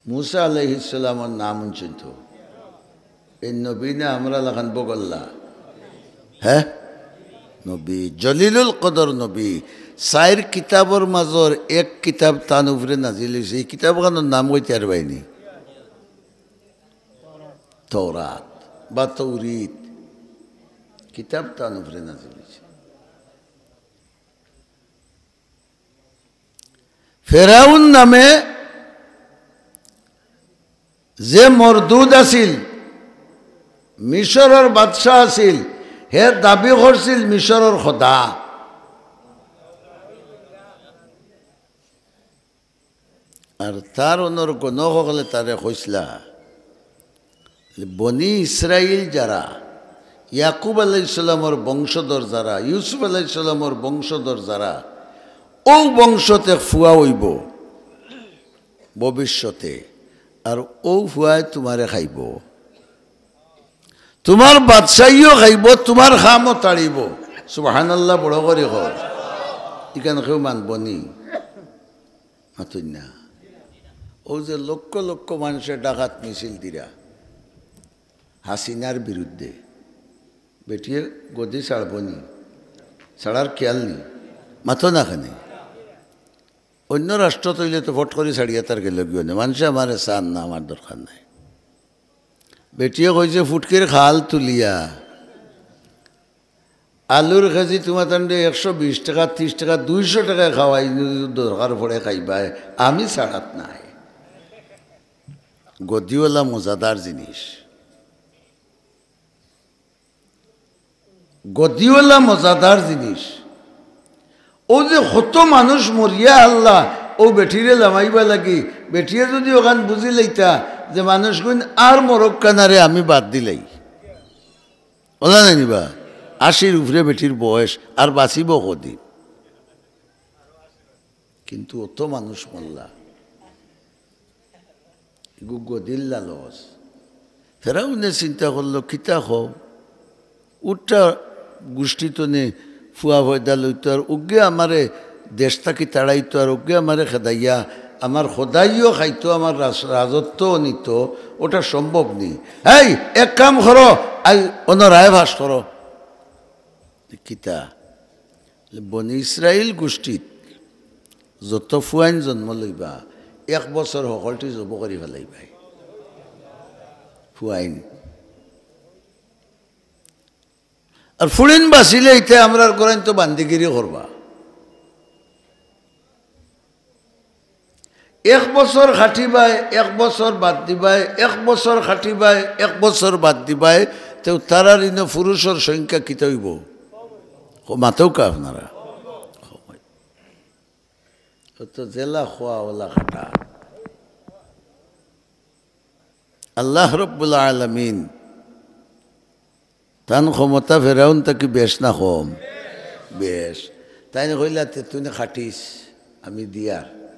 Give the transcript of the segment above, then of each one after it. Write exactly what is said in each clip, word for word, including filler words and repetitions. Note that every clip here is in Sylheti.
মুসা আলাইহিস সালামর নাম হুনছইন তো? এই নবী না আমরার লাখান বগল্লা? হে নবী, জলিলুল কদর নবী। চাইর কিতাবর মাজর এক কিতাব তান উপরে নাজিল অইছে। ই কিতাবখানর নাম কইতে পারবায়নি? তৌরাত বা তৌরিত। কিতাব তান উপরে নাজিল অইছে। ফেরাউন নামে যে মরদুদ আছিল, মিশরর বাদশা আছিল, হে দাবি করছিল মিশরর খোদা। আর তার অনর গণক অকলে তারে কইছলা, বনি ইসরাইল যারা, ইয়াকুব আলাইহিস সালামর বংশধর যারা, ইউসুফ আলাইহিস সালামর বংশধর যারা, অউ বংশত এক ফুয়া অইবো ভবিষ্যতে, আর অউ ফুয়ায় তুমারে খাইবো, তুমার বাদশাইও খাইবো, তুমার খামও তাড়িবো। সুবহানাল্লাহ, বড় করি কও। ইখান কেউ মানবো নি? মাতইন না। অউ যে লক্ষ লক্ষ মানষে ঢাকাত মিছিল দিরা হাসিনার বিরুদ্ধে, বেটিয়ে গদি ছাড়বো নি? ছাড়ার খেয়াল নি? মাতো না কেনে? অইন্য রাষ্ট্রত অইলে তো ফট করি ছাড়িয়া তার গেলো গিয়া নে, মানষে আমারে চার না, আমার দরকার নাই। বেটিয়ে কইছে, ফুটকির খাল তুলিয়া আলুর কেজি তুমাতানরে একশো বিশ টেকা, তিরিশ টেকা, দুইশো টেকায় খাওয়াই, যদি দরকার পড়ে খাইবায়, আমি ছাড়াত নাই। গদিওয়ালা মজাদার জিনিস, গদিওয়ালা মজাদার জিনিস। অউ যে কত মানুষ মরিয়া হারলা, অউ বেটিরে লামাইবার লাগি, বেটিয়ে যদি অখান বুঝিলাইতা যে মানুষগুইন আর মরউক্কা নারে, আমি বাদ দিলাই। অলা নায় নি বা? আশির উপরে বেটির বয়স, আর বাঁচিবো কদিন? কিন্তু অত মানুষ মরলা, এগু গদির লালচ। ফেরাউনে চিন্তা করলো, কিতা কও, উল্টা গুষ্টিত নে ফুয়া পয়দা লইতো, আর উগে আমারে দেশ থাকি তাড়াইতো, আর উগে আমারে খেদাইয়া আমার খোদাইও খাইতো, আমার রাজ-, রাজত্বও নিতো, ওটা সম্ভব নি। এই, এক কাম করো, আই অনো রায় পাশ করো। কিতা? বনি ইসরাইল গুষ্টিত যত ফুয়াইন জন্ম লইবা, এক বছর হকলটি জব করি ফালাইবায়। ফুয়াইন। আর ফুড়িন বাঁচিলে ইতে আমরার ঘরাইন তো বান্দিগিরি করবা। এক বছর খাটিবায়, এক বছর বাদ দিবায়, এক বছর খাটিবায়, এক বছর বাদ দিবায়, তেউ তারার ইনো পুরুষর সংখ্যা কিতা অইবো? ও মাতউক্কা আপনারা। ও তো যেলা খোয়া ওলা খাটা। আল্লাহ রব্বুল আলামিন তান ক্ষমতা ফেরাউন থাকি বেশ না কম? বেশ। তাইন কইলা, "তে তুই খাটিস, আমি দিয়ার।"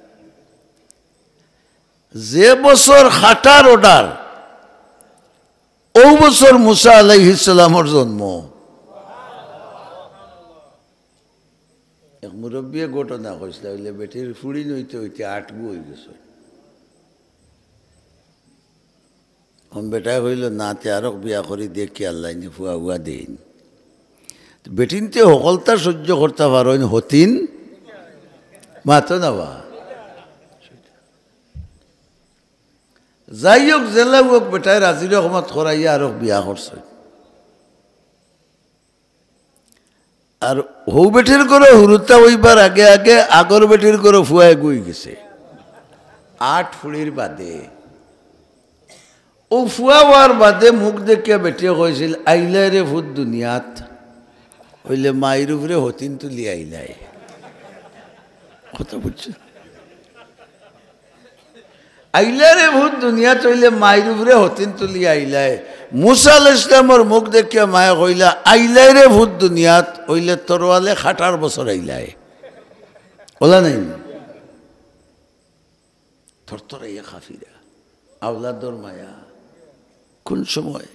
যে বছর খাটার order, অউ বছর মুসা আলাইহিস সালামর জন্ম। এক মুরব্বিয়ে ঘটনা কইছলা, অইলে বেটির ফুড়িন অইতে অইতে আটগু অইগেছে। অখন বেটায় কইলো, "না, তে আরক বিয়া করি দেখি, আল্লায় নি ফুয়া উয়া দেইন।" বেটিন্তে হকলতা সহ্য করতা পারইন, হতিন মাতো না বা। যাই হোক, যেলা হোক, বেটায় রাজি রহমত করাইয়া আরক বিয়া করছে। আর হউ বেটির ঘরো হুরুতা অইবার আগে আগে আগর বেটির ঘরো ফুয়া এগু অইগেছে। আট ফুড়ির বাদে। অউ ফুয়া অওয়ার বাদে মুখ দেখিয়া বেটিয়ে কইছিল, "আইলায় রে ফুত দুনিয়াত, অইলে মাইর উপরে হতিন তুলি আইলায়।" কথা বুঝছো? "আইলায় রে ফুত দুনিয়াত, অইলে মাইর উপরে হতিন তুলি আইলায়।" মুসা আলাইহিস সালামর মুখ দেখিয়া মায়ে কইলা, "আইলায় রে ফুত দুনিয়াত, অইলে তরোয়ালে খাটার বছর আইলায়।" অলা নায় নি? থরথরাইয়া কাঁপিরা, আওলাদর মায়া। কোন সময়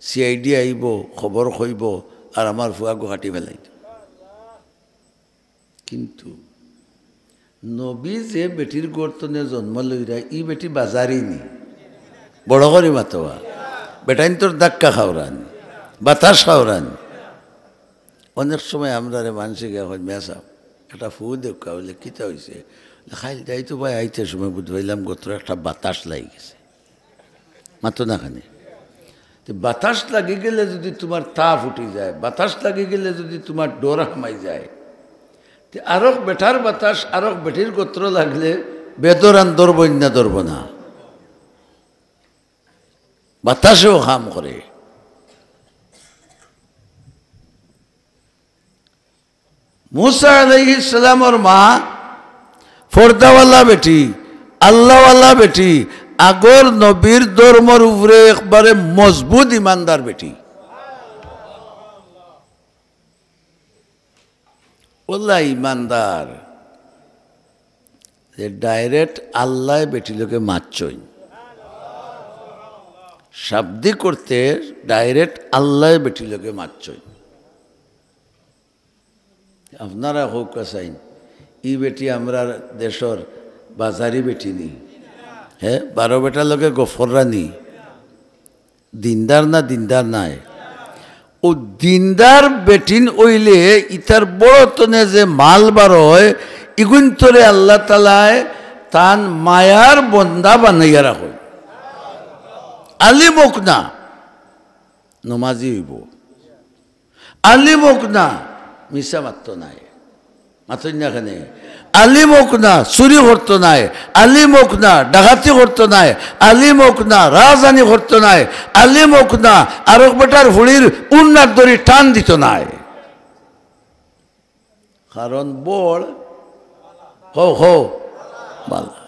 CID আইবো, খবর কইবো, আর আমার ফুয়াগু কাটি ফালাইতো। কিন্তু নবী যে বেটির গর্ত থনে জন্ম লইরা, ই বেটি বাজারি নি? বড় করি মাতবা। বেটাইন্তর ধাক্কা খাওরানি, বাতাস খাওরানি। অনেক সময় আমরারে মানষে গিয়া কয়, "মিয়া সাব, একটা ফু দেউক্কা।" অইলে, "কিতা অইছে?" অইলে, "খাইল যাই তো ভাই, আইতে সময় বুঝ পাইলাম গতরে একটা বাতাস লাগি গেছে।" মাতো না খানি। তে বাতাস লাগি গেলে যুদি তুমার তাপ উঠি যায়, বাতাস লাগি গেলে যুদি তুমার ডর হামাই যায়, তে আরক বেটার বাতাস আরক বেটির গতরো লাগলে বেদরান ধরবো না, ধরবো না? বাতাসেও কাম করে। মুসা আলাইহিস সালামর মা পর্দাওয়ালা বেটি, আল্লাহওয়ালা বেটি, আগর নবীর ধর্মর উপরে একবারে মজবুত ইমানদার বেটি। অলা ইমানদার যে direct আল্লায় বেটি লগে মাতছইন। শাব্দিক অর্থে direct আল্লায় বেটি লগে মাতছইন। আপনারা কউক্কা চাইন, ই বেটি আমরার দেশর বাজারি বেটি নি? হে, বারো বেটার লগে গফ কররা নি? দিনদার না, দিনদার নায়? অউ দিনদার বেটিন অইলে ইতার বড় থনে যে মাল বার অয়, ইগুইন্তরে আল্লাহ তাআলায় তান মায়ার বন্দা বানাইয়া রাখইন। আলিম অউক না, নমাজি অইবো। আলিম অউক না, মিছা মাততো নায়। মাতইন না কেনে? আলিম অউক না, চুরি করতো নায়। আলিম অউক না, ডাকাতি করতো নায়। আলিম অউক না, রাহাজানি করতো নায়। আলিম অউক না, আরক বেটার ফুড়ির উন্নাত ধরি টান দিতো নায়। কারণ বড়, হো, হো, বালা।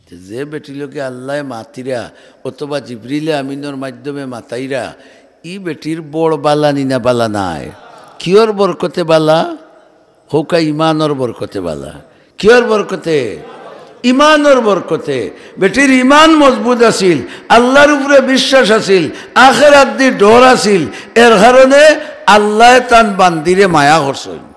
তে যে বেটির লগে আল্লায় মাতিরা অথবা জিবরিলে আমিনর মাধ্যমে মাতাইরা, ই বেটির বড় বালা নি না বালা নায়? কিয়র বরকতে বালা? কউক্কা ইমানর বরকতে বালা। কিয়র বরকতে? ইমানর বরকতে। বেটির ইমান মজবুত আছিল, আল্লাহর উপরে বিশ্বাস আছিল, আখেরাতদি ডর আছিল, এর কারণে আল্লায় তান বান্দিরে মায়া করছইন।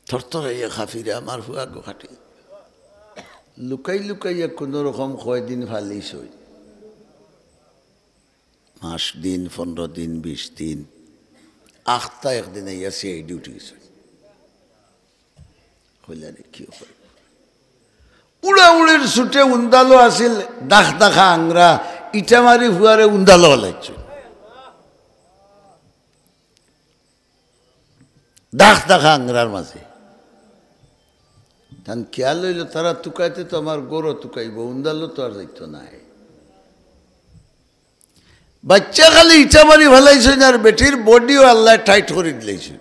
থরথরাইয়া কাঁপিরা, আমার ফুয়া গো খাটি। লুকাই লুকাইয়া কুনু রকম কয়দিন ফালিছইন। মাস দিন, পনরো দিন, বিশ দিন। আখতা একদিন আইয়া সি আই ডি উঠি গেছইন। কইলা রে, কিতা কয়? উড়াউড়ির ছুটে উন্দালো আছিল, দাখ দাখা আংরা, ইটা মারি ফুয়ারে উন্দালো ফালাইছইন। দাখ দাখা আংরার মাঝে। তান খেয়াল অইলো, তারা তুকাইতে তো আমার গরু তুকাইবো, উন্দালো তো আর যাইতো নায়। বাইচ্চা খালি ইটা মারি ফালাইছইন, আর বেটির বডিও আল্লায় টাইট করি দিলাইছইন।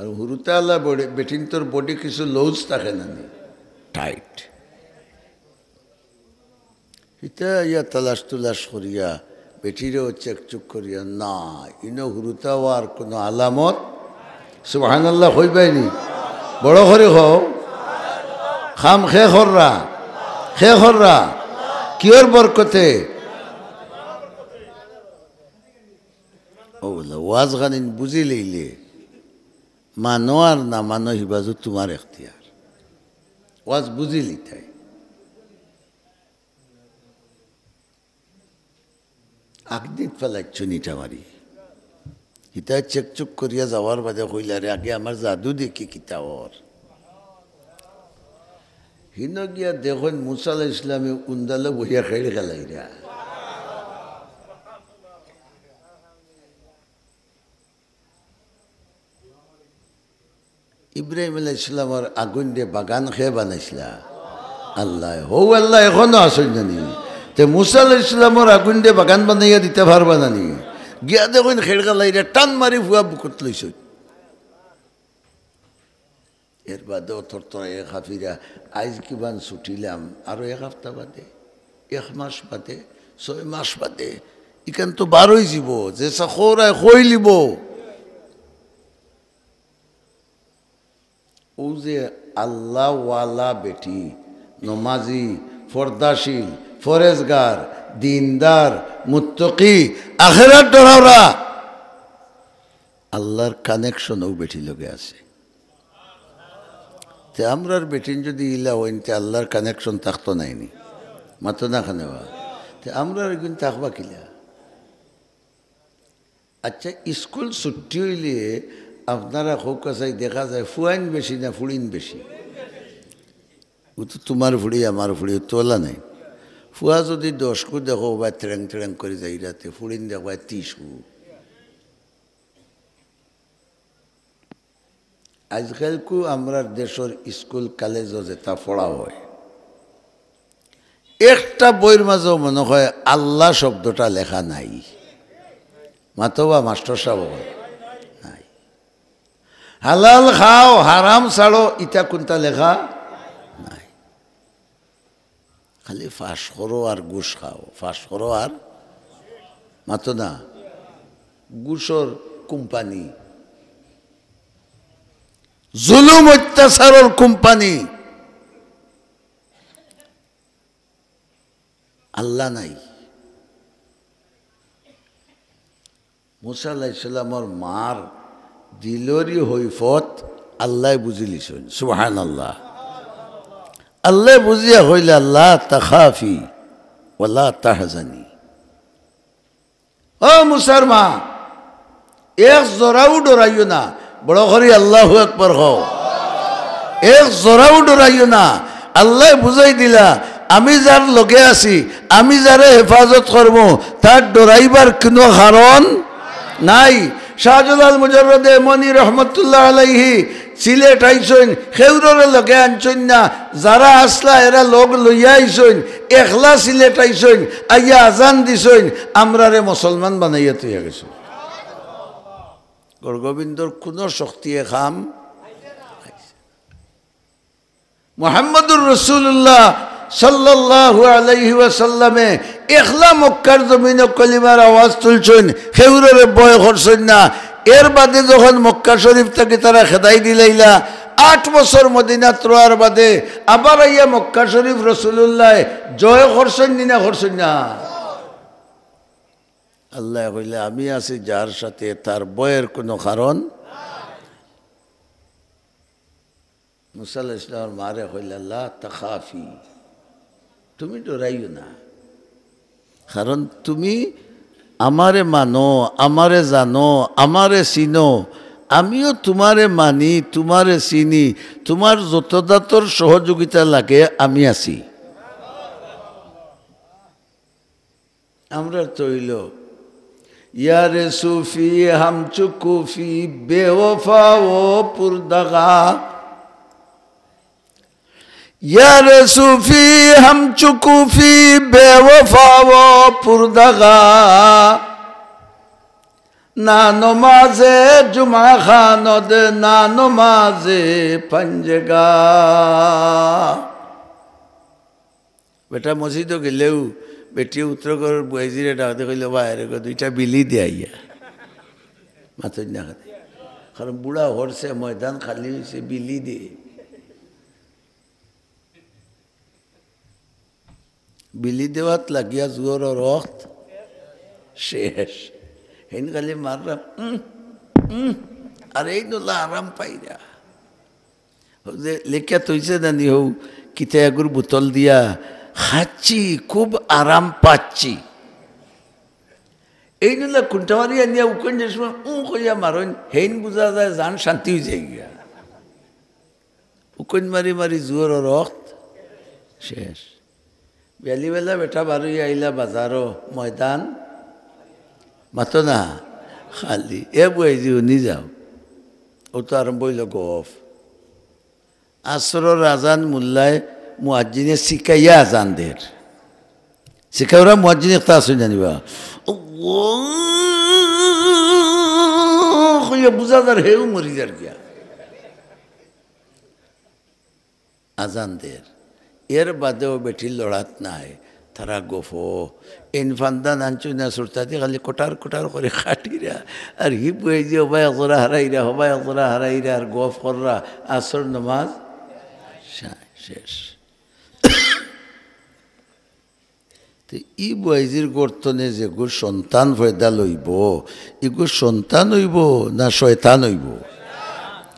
আর হুরুতা আলা বডি, বেটিন্তর বডি কিছু লুজ থাকে না নি, টাইট। ইতা ইয়া তালাশ তুলাশ করিয়া, বেটিরেও চেক চুক করিয়া, না, ইনো হুরুতা অওয়ার কুনু আলামত। সুবহানাল্লাহ কইবায়নি? বড় করি কও। কাম কে কররা? কে কররা? কিয়র বরকতে? অউ বুলে, ওয়াজ খানিন বুঝিলাইলে, মানো আর না মানো, হিবাজু তুমার এখতিয়ার। ওয়াজ বুঝিলিতায়। আগদিন ফালাইছইন ইটা মারি। ইতা চেক চুক করিয়া যাওয়ার বাদে কইলা রে, আগে আমার জাদু দেখি কিতা অর। হিনো গিয়া দেখইন মুসা আলাইহিস সালামে উন্দালো বইয়া খেল খেলাইরা। ইব্রাহিম আলাইহিস সালামর আগুইনরে বাগান কে বানাইছিলা? আল্লায়। হউ আল্লায় এখনো আছইন না নি? তে মুসা আলাইহিস সালামর আগুইনরে বাগান বানাইয়া দিতা পারবা না নি? গিয়া দেখইন খেল খেলাইরা টান মারি ফুয়া বুকুত লইছইন। এর বাদেও থরথরাইয়া কাঁপিরা, আইজ কিবান ছুটিলাম, আরো এক হাপ্তা বাদে, এক মাস বাদে, ছয় মাস বাদে, ইখান তো বারই যিবো, যে চাকরায় কইলিবো। অউ যে আল্লাহওয়ালা বেটি, নমাজি, পর্দাশীল, পরেজগার, দিনদার, মুত্তকি, আখেরাত ডরাওরা, আল্লার connection অউ বেটির লগে আছে। তে আমরার বেটিন যুদি ইলা অইন, তে আল্লার connection থাকতো নায় নি? মাতো না কেনে বা? তে আমরার ইগুন থাকবা কিলা? আচ্ছা, ইস্কুল ছুট্টি অইলে আপনারা কউক্কা চাই, দেখা যায় ফুয়াইন বেশি না ফুড়িন বেশি? অউ তো তুমার ফুড়ি, আমার ফুড়ি, অউ তো অলা নায়। ফুয়া যুদি দশ গু দেখো, অবায় তেড়েং তেড়েং করি যাইরা, তে ফুড়িন দেখবায় তিশ গু। আইজকাইলকু আমরার দেশর ইস্কুল কলেজো যেতা পড়া অয়, একটা বইর মাজেও মনো অয় আল্লা শব্দটা লেখা নাই। মাতো বা মাস্টর সাব অকল, নাই। হালাল খাও, হারাম ছাড়ো, ইতা কুনতা লেখা নাই। খালি ফাঁস করো আর ঘুষ খাও, ফাঁস করো আর, মাতো না, ঘুষর কোম্পানি, জুলুম অত্যাচারর কোম্পানি। আল্লা নাই। মুসা আলাইহিস সালামর মার দিলরি হৈফত আল্লায় বুজিলিছইন। সুবহানাল্লাহ। আল্লায় বুজিয়া কইলা, "লা তাখাফি ওয়া লা তাহজানি।" ও মুসার মা, এক জরাও ডরাইও না। বড় করি আল্লাহু আকবার কও। এক জরাও ডরাইও না। আল্লায় বুজাই দিলা, আমি যার লগে আছি, আমি যারে হেফাজত করমু, তার ডরাইবার কুনু কারণ নাই। শাহজালাল মুজাররদে ইয়ামনি রহমতুল্লাহ আলাইহি সিলেট আইছইন, কেউররে লগে আনছইন না, যারা আছলা এরা লগ লইয়া আইছইন, একলা সিলেট আইছইন, আইয়া আজান দিছইন, আমরারে মুসলমান বানাইয়া থইয়া গেছইন। গৌরগোবিন্দর কুনু শক্তিয়ে কাম মুহাম্মদুর রাসূলুল্লাহ সাল্লাল্লাহু আলাইহি ওয়াসাল্লামে একলা মক্কার জমিনো কলিমার আওয়াজ তুলছইন, কেউররে ভয় করছইন না। এর বাদে যখন মক্কা শরীফ থাকি তারা খেদাই দিলাইলা, আট বছর মদিনাত রওয়ার বাদে আবার আইয়া মক্কা শরীফ রাসূলুল্লায় জয় করছইন নি না করছইন না? আল্লায় কইলা, "আমি আছি যার সাথে, তার ভয়ের কুনু কারণ।" মুসা আলাইহিস সালামর মারে কইলা, "লা তাখাফি, তুমি ডরাইও না, কারণ তুমি আমারে মানো, আমারে জানো, আমারে চিনো, আমিও তুমারে মানি, তুমারে চিনি, তুমার যত জাতর সহযোগিতা লাগে আমি আছি।" আমরার তো অইলো, ইয়ারে সুফি হামচু কুফি বেওফা ও পুরদাগা। ইয়ারে সুফি হামচু কুফি বেওফা ও পুরদাগা। না নমাজে জুমা খানদ, না নমাজে পঞ্জগা। বেটা মসজিদো গেলেউ বেটিয়ে উত্তর ঘরর বুয়াইজিরে ডাক দে কইলো, "বাইরে গো, দুইটা বিলি দে আইয়া।" মাতইন না খালি। কারণ বুড়া হরছে, ময়দান খালি অইছে, বিলি দে। বিলি দেওয়াত লাগিয়া জুহরর অক্ত শেষ। হেইন খালি মাররা, উম, উম, আর এইন অলা আরাম পাইরা। অউ যে লেখিয়া থইছে না নি, হউ কিতা এগুর বোতল দিয়া, "খাচ্ছি, খুব আরাম পাচ্ছি।" এইন অলা কুন্টা মারি আনিয়া উকইন যে সময় উঁ কইয়া মারইন, হেইন বুজা যায় জান শান্তি অইযায় গিয়া। উকইন মারি মারি জুহরর অক্ত শেষ। বিয়ালিবেলা বেটা বারইয়া আইলা বাজারো, ময়দান মাতো না খালি। এ বুয়াইজি হুনি যাও, অউ তো আরম্ভ অইলো গফ। আসরর আজান মুল্লায় মুয়াজ্জিনে শিখাইয়া আজান দের। শিখাউরা মুয়াজ্জিন একটা আছে জানিবা। আল্লাহ কইয়া বুজা যার হেউ মরি যার গিয়া। আজান দের। এর বাদেও বেটি লড়াত নাই, তারা গফ। এইন ফান্দা নানচু না সুরতাদি খালি কটার কটার করি কাটিরা। আর হি বুয়াইজি হবায় এক জোড়া হারাইরা, হবায় এক জোড়া হারাইরা, আর গফ কররা। আসর নমাজ শা-, শেষ। তে ই বুয়াইজির গর্তনে যেগু সন্তান পয়দা লইবো, ইগু সন্তান অইবো না শয়তান অইবো?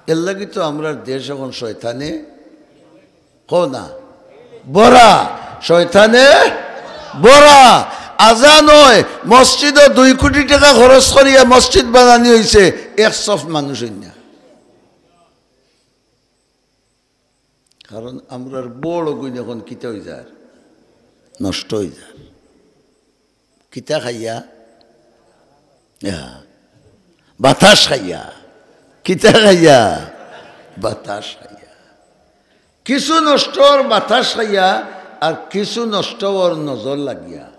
এরলাগি তো আমরার দেশ অখন শয়তানে, কও না, ভরা, শয়তানে ভরা। আজান অয়, মসজিদো দুই কোটি টেকা খরচ করিয়া মসজিদ বানানি অইছে, এক সফ মানুষ অইন না। কারণ আমরার বড় গুইন অখন কিতা অইযার? নষ্ট অইযার। কিতা খাইয়া? ইয়া, বাতাস খাইয়া। কিতা খাইয়া? বাতাস খাইয়া। কিছু নষ্ট অর বাতাস খাইয়া, আর কিছু নষ্ট অর নজর লাগিয়া।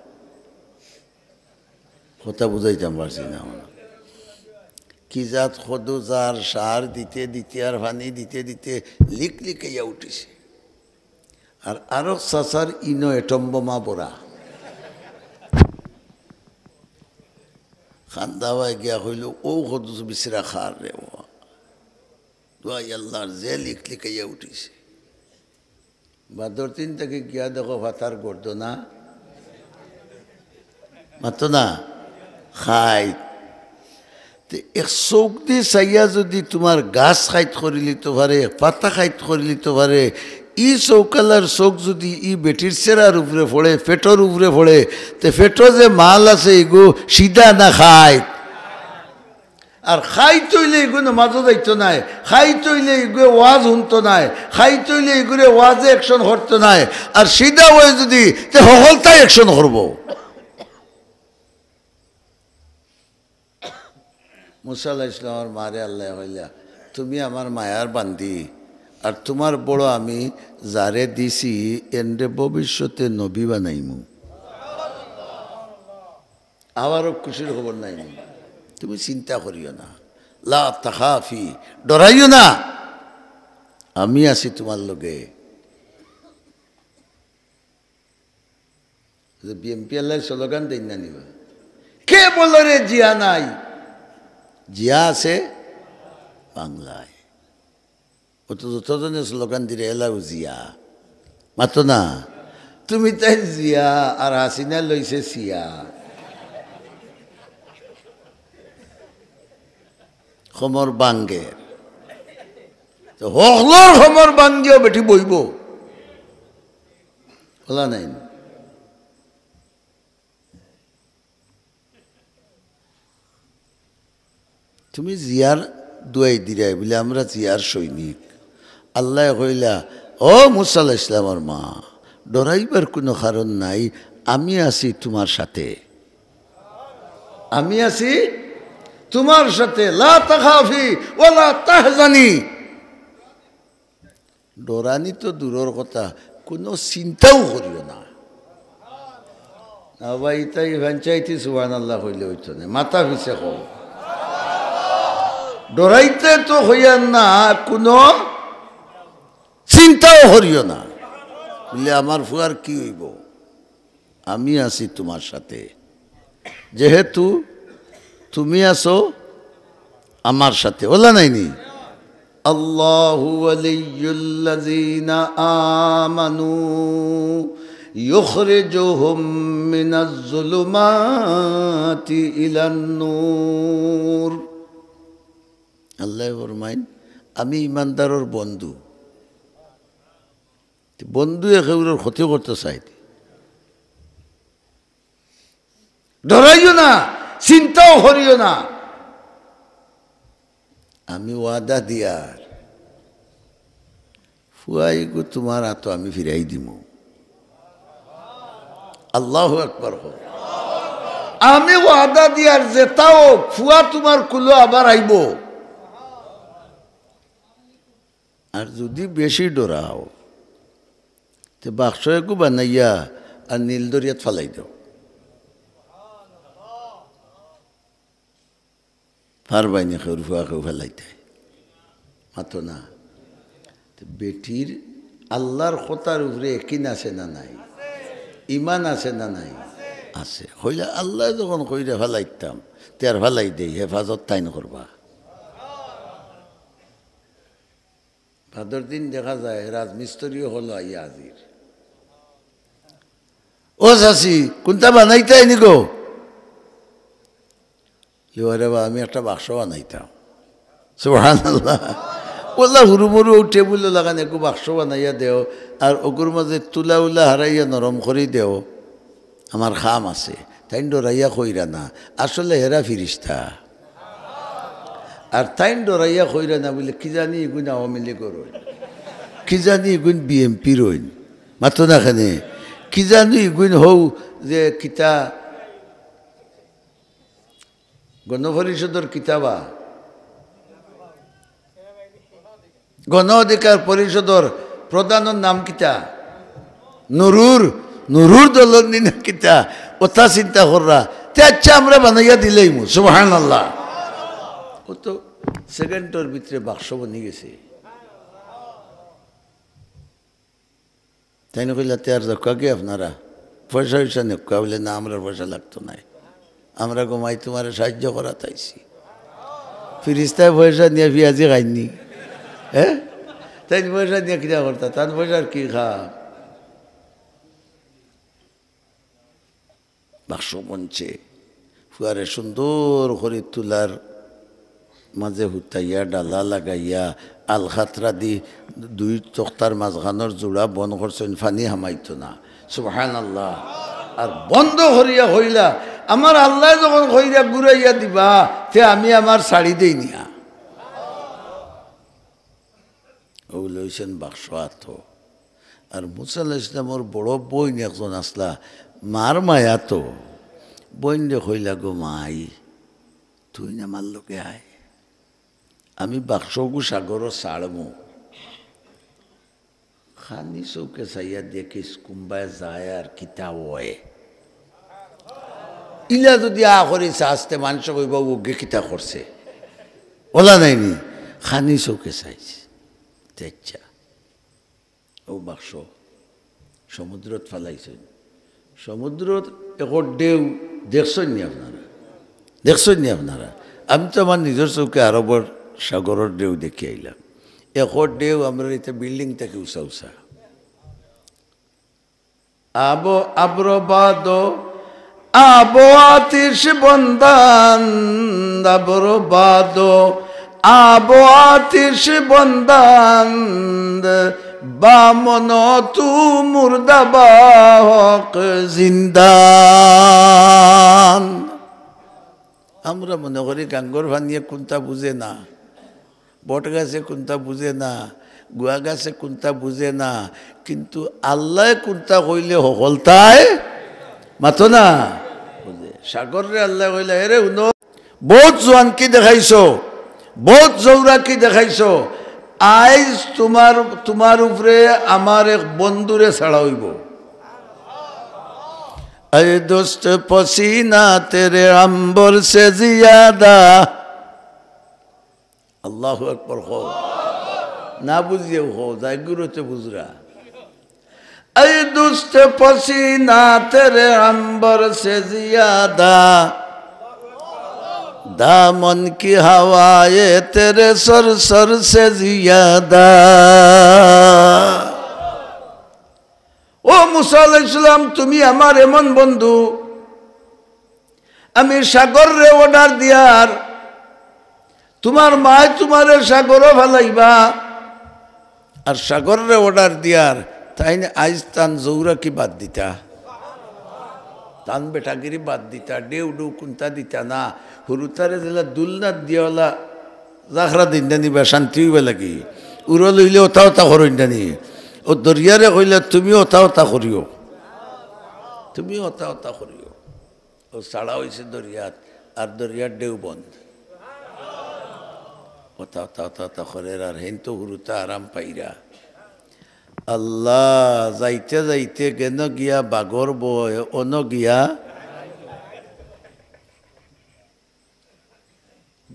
কথা বুঝাইতাম পারছি না আমরা। কি জাত কদু যার, সার দিতে দিতে আর পানি দিতে দিতে লিকলিকাইয়া উঠিছে। আর আরক চাচার ইনো এটম বোমা ভরা। কান্দাবায় গিয়া কইলো, "অউ কদু বিচরা খার রে বাবা।" দোয়াই আল্লার, যে লিকলিকাইয়া উঠিছে। বাদর দিন থাকি গিয়া দেখো, পাতার গর্দনা। মাতো না? খাইত। তে এক চউখ দি চাইয়া যুদি তুমার গাছ খাইত করিলিতো পারে, পাতা খাইত করিলিতো পারে, ই চউখ আলার চউখ যুদি ই বেটির চেরার উপরে পড়ে, পেটর উপরে পড়ে, তে পেটো যে মাল আছে, ইগু সিধা না খাইত? আর খাইত অইলে ইগু নমাজো যাইতো নায়, খাইত অইলে ইগুয়ে ওয়াজ হুনতো নায়, খাইত অইলে ইগুরে ওয়াজে action করতো নায়। আর সিধা অয় যুদি, তে হকলতায় action করবো। মুসা আলাইহিস সালামর মারে আল্লায় কইলা, "তুমি আমার মায়ার বান্দি, আর তুমার বড় আমি যারে দিছি, এনরে ভবিষ্যতে নবী বানাইমু।" আবারও খুশির খবর নায় নি? তুমি চিন্তা করিও না, লা তাখাফি, ডরাইও না, আমি আছি তুমার লগে। যে বিএমপি আল্লায় স্লোগান দেইন না নি বা? কে বলো রে জিয়া নাই? জিয়া আছে বাংলায়। অউ তো যতজনে স্লোগান দিরে এলাও জিয়া। মাতো না? তুমি তাই জিয়া আর হাসিনা লইছে সিয়া। খমর বাঙ্গে। তো হকলর খমর বাঙ্গিও বেটি বইবো। অলা নায় নি? তুমি জিয়ার দুয়াই দিরায় বুলে আমরা জিয়ার সৈনিক। আল্লায় কইলা, "ও মুসা আলাইহিস সালামর মা, ডরাইবার কুনু কারণ নাই, আমি আছি তুমার সাথে। আমি আছি তুমার সাথে, লা তাখাফি ওয়া লা তাহজানি।" ডরানি তো দূরর কথা, কুনু চিন্তাও করিও না। না ভাই, ইতাই পঞ্চায়েতি সুবহানাল্লাহ কইলে অইতো নায়, মাথা পিছে কও। ডরাইতে তো কইয়ার না, কুনু চিন্তাও করিও না। বুলে, "আমার ফুয়ার কি অইবো?" আমি আছি তুমার সাথে, যেহেতু তুমি আছো আমার সাথে। অলা নায় নি? আল্লাহু ওয়ালিয়্যুল্লাযীনা আমানু ইউখরিজুহুম মিনাজ যুলুমাতি ইলান নূর। আল্লায় ফরমাইন, "আমি ইমানদারর বন্ধু।" তে বন্ধুয়ে কেউরর ক্ষতি করতো চায় নি? ডরাইও না, চিন্তাও করিও না। আমি ওয়াদা দিয়ার, ফুয়া ইগু তুমার আতো আমি ফিরাই দিমু। আল্লাহু আকবার কও। আমি ওয়াদা দিয়ার যেতাও ফুয়া তুমার কুলো আবার আইবো। আর যুদি বেশি ডরাও, তে বাক্স এগু বানাইয়া আর নীল দরিয়াত ফালাই দেও। পারবায় নি কেউর ফুয়া কেউ ফালাইতে? মাতো না। তে বেটির আল্লার কথার উপরে একিন আছে না নাই? ইমান আছে না নাই? আছে। কইলা, "আল্লায় যখন কইরা ফালাইতাম, তে আর ফালাই দেই, হেফাজত তাইন করবা।" বাদর দিন দেখা যায় রাজমিস্ত্রি অকল আইয়া হাজির। "ও চাচি, কুনটা বানাইতায় নি গো?" "লে ওরে বা, আমি একটা বাক্স বানাইতাম।" সুবহানাল্লাহ। ওলা হুরু মুরু ও টেবুলো লাগান একগু বাক্স বানাইয়া দেও, আর অগুর মাঝে তুলা উলা হারাইয়া নরম করি দেও, আমার কাম আছে। তাইন ডরাইয়া কইরা না, আসলে হেরা ফিরিস্তা। আর তাইন ডরাইয়া কইরা না বুলে, "কি জানি ইগুইন আওয়ামী লীগর অইন, কি জানি ইগুইন বিএনপির অইন।" মাতো না কেনে? "কি জানি ইগুইন হউ যে কিতা গণপরিষদর কিতা বা গণ অধিকার পরিষদর প্রধানর নাম কিতা? নুরুর, নুরুর দলর নি না কিতা?" ওতা চিন্তা কররা। তে আচ্ছা, আমরা বানাইয়া দিলাইমু। সুবহানাল্লাহ। ও তো সেকেন্ডর ভিতরে বাক্স বনি গেছে। তাইন কইলা, "তে আর যাউক্কা গি আপনারা, পয়সা অয়সা নেউক্কা।" বুলে, "না, আমরার পয়সা লাগতো নায়, আমরা গো মাই তুমারে সাহায্য করাত আইছি।" ফিরিস্তায় পয়সা নিয়া পিয়াজি খাইন নি? হ্যাঁ, তাইন পয়সা নিয়া কিতা করতা? তান পয়সার কি খা? বাক্স বনছে, ফুয়ারে সুন্দর করি তুলার মাঝে হুতাইয়া, ডালা লাগাইয়া, আলখাতরা দি দুই তক্তার মাঝখানর জুড়া বন করছইন, ফানি হামাইতো না। সুবহানাল্লাহ। আর বন্ধ করিয়া কইলা, "আমার আল্লায় যখন কইরা ঘুরাইয়া দিবা, তে আমি আমার ছাড়ি দেই নিয়া।" অউ লইছইন বাক্স আতো। আর মুসা আলাইহিস সালামর বড় বইন একজন আছলা, মার মায়াতো। বইনরে কইলা, "গো মাই, তুইন আমার লগে আয়, আমি বাক্সগু সাগরো ছাড়মু।" খানি চউখে চাইয়া দেখিস কুনবায় যায় আর কিতা অয়। ইলা যুদি আ করি চাস তে মানষে কইবা, "অউগে কিতা করছে?" ওলা নায় নি? খানি চউখে চাইস। তে আচ্ছা, অউ বাক্স সমুদ্রত ফালাইছইন। সমুদ্রর একর ঢেউ দেখছইন নি আপনারা? দেখছইন নি আপনারা? আমি তো আমার নিজর চউখে আরবর সাগরর ঢেউ দেখি আইলাম। একর ঢেউ আমরার ইতা বিল্ডিং থাকি উচা উচা। আবো আব্রবাদ, আবো আতিশ বন্দান, আব্রবাদ, আবো আতিশ বন্দান, বামন তু মুর্দা বা হক জিন্দান। আমরা মনে করি গাঙ্গর ফানিয়ে কুনতা বুঝে না, বট গাছে কুনতা বুঝে না, গুয়া গাছে কুনতা বুঝে না, কিন্তু আল্লায় কুনতা কইলে হকলতায় মাতো না বুঝে। সাগররে আল্লায় কইলা, "এরে হুনো, বউত জোয়ানকি দেখাইছো, বউত জৌরাকি দেখাইছো, আইজ তুমার, তুমার উপরে আমার এক বন্ধুরে ছাড়া অইবো।" اے دوست پسینہ تیرے عنبر سے زیادہ। আল্লাহু আকবার কও। না বুঝিয়াও কও, যাইগুরে তে বুঝরা। اے دوست پسینہ تیرے عنبر سے زیادہ، دامن کی ہوائیں تیرے سر سر سے زیادہ۔ ও মুসা আলাইহিস সালাম, তুমি আমার এমন বন্ধু, আমি সাগররে অর্ডার দিয়ার, তুমার মায় তুমারে সাগরো ফালাইবা, আর সাগররে অর্ডার দিয়ার, তাইন আইজ তান জৌরাকি বাদ দিতা, তান বেটাগিরি বাদ দিতা, ঢেউ ঢেউ কুন্তা দিতা না, হুরুতারে যেলা দুলনাত দিয়াওয়ালা জাখরা দিন জানি বা শান্তি অইবা লাগি। উরল অইলে অতা অতা করইন জানি। ও দরিয়ারে কইলা, "তুমি অতা অতা করিও, তুমি অতা অতা করিও।" ও ছাড়া অইছে দরিয়াত, আর দরিয়ার ঢেউ বন্ধ। অতা অতা অতা অতা করের, আর হেইন তো হুরুতা আরাম পাইরা। আল্লাহ, যাইতে যাইতে গেন গিয়া বাগর বয়, অন গিয়া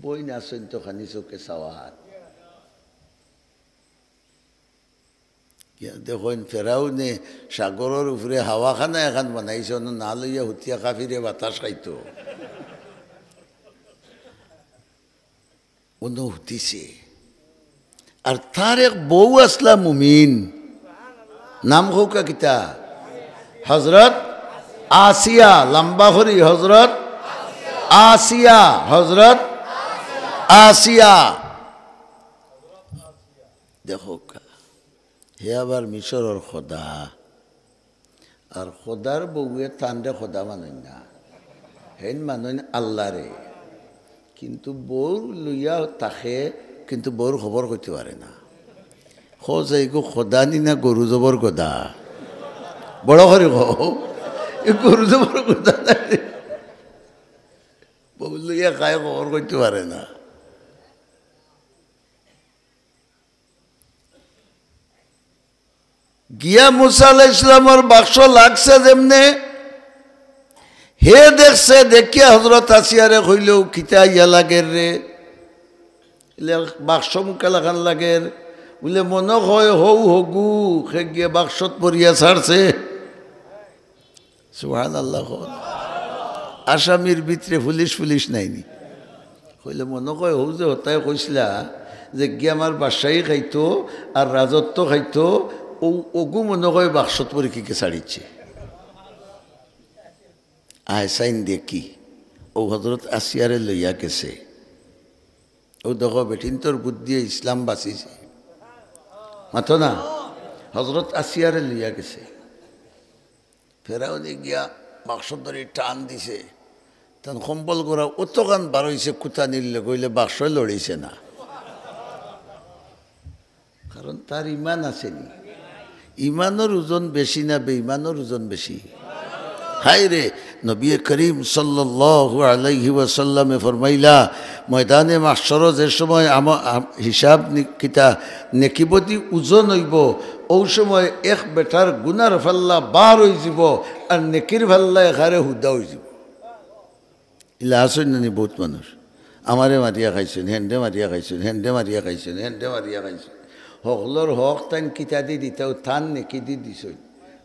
বইন আছইন তো খানি চউখে চাওয়াত। ইয়া দেখইন, ফেরাউনে সাগরর উপরে হাওয়াখানা এখান বানাইছে, অনো না লইয়া হুতিয়া কাফিরে বাতাস খাইতো। অনো হুতিছে। আর তার এক বউ আছলা মুমিন, নাম কউক্কা কিতা? হজরত আসিয়া, লম্বা করি, হজরত আসিয়া, হজরত আসিয়া। দেখো, হে আবার মিশরর খোদা। আর খোদার বউয়ে তানরে খোদা মানইন না, হেন মানইন আল্লারে। কিন্তু বউ লইয়া থাকে, কিন্তু বউর খবর কইতে পারে না। খোঁজ এইগো খোদা নি না গরু জবর গদা? বড় করি কও, এ গরু জবর গদা না রে? বউ লইয়া খায়, খবর কইতে পারে না। গিয়া মুসা আলাইহিস সালামর বাক্স লাগছে যেমনে, হে দেখছে, দেখিয়া হজরত আসিয়ারে কইল, "কিতা ইয়া লাগের রে?" ইলে, "বাক্স মুখা লাখান লাগের।" বুলে, "মনো কয় হউ হগু, হে গিয়া বাক্সত ভরিয়া ছাড়ছে।" সুবহানাল্লাহ কও। আসামির ভিতরে পুলিশ, পুলিশ নাইনি। কইলে, "মনো কয় হউ যে হতায় কইছলা যে গিয়া আমার বাদশাহী খাইতো আর রাজত্ব খাইতো, অউ অগু মনো কয় বাক্সত ভরি কিকে ছাড়িছে।" আয় চাইন দেখি, অউ হজরত আসিয়ারে লইয়া গেছে। অউ দেখো, বেটিন্তর বুদ্ধিয়ে ইসলাম বাঁচিছে। মাতো না, হজরত আসিয়ারে লইয়া গেছে। ফেরাউনে গিয়া বাক্স ধরি টান দিছে। তান কম্বল গড়া অতখান বারইছে কুতানির লগে, অইলে বাক্স লড়িছে না। কারণ তার ইমান আছেনি। ইমানর ওজন বেশি না বেইমানর ওজন বেশি? হায় রে, নবী করিম সাল্লাল্লাহু আলাইহি ওয়াসাল্লামে ফরমাইলা, ময়দানে মাহশরো যে সময় আমা-, আম-, হিসাব নি-, কিতা নেকিবদি ওজন অইবো, অউ সময় এক বেটার গুনার ফাল্লা বার অইযিবো, আর নেকির ফাল্লা এখারে হুদা অইযিবো। ইলা আছইন নানি বউত মানুষ, আমারে মারিয়া খাইছইন, হেনরে মারিয়া খাইছইন, হেনরে মারিয়া খাইছইন, হেনরে মারিয়া খাইছইন। হকলর হক তাইন কিতাদি দিতাউ, তান নেকিদি দিছইন,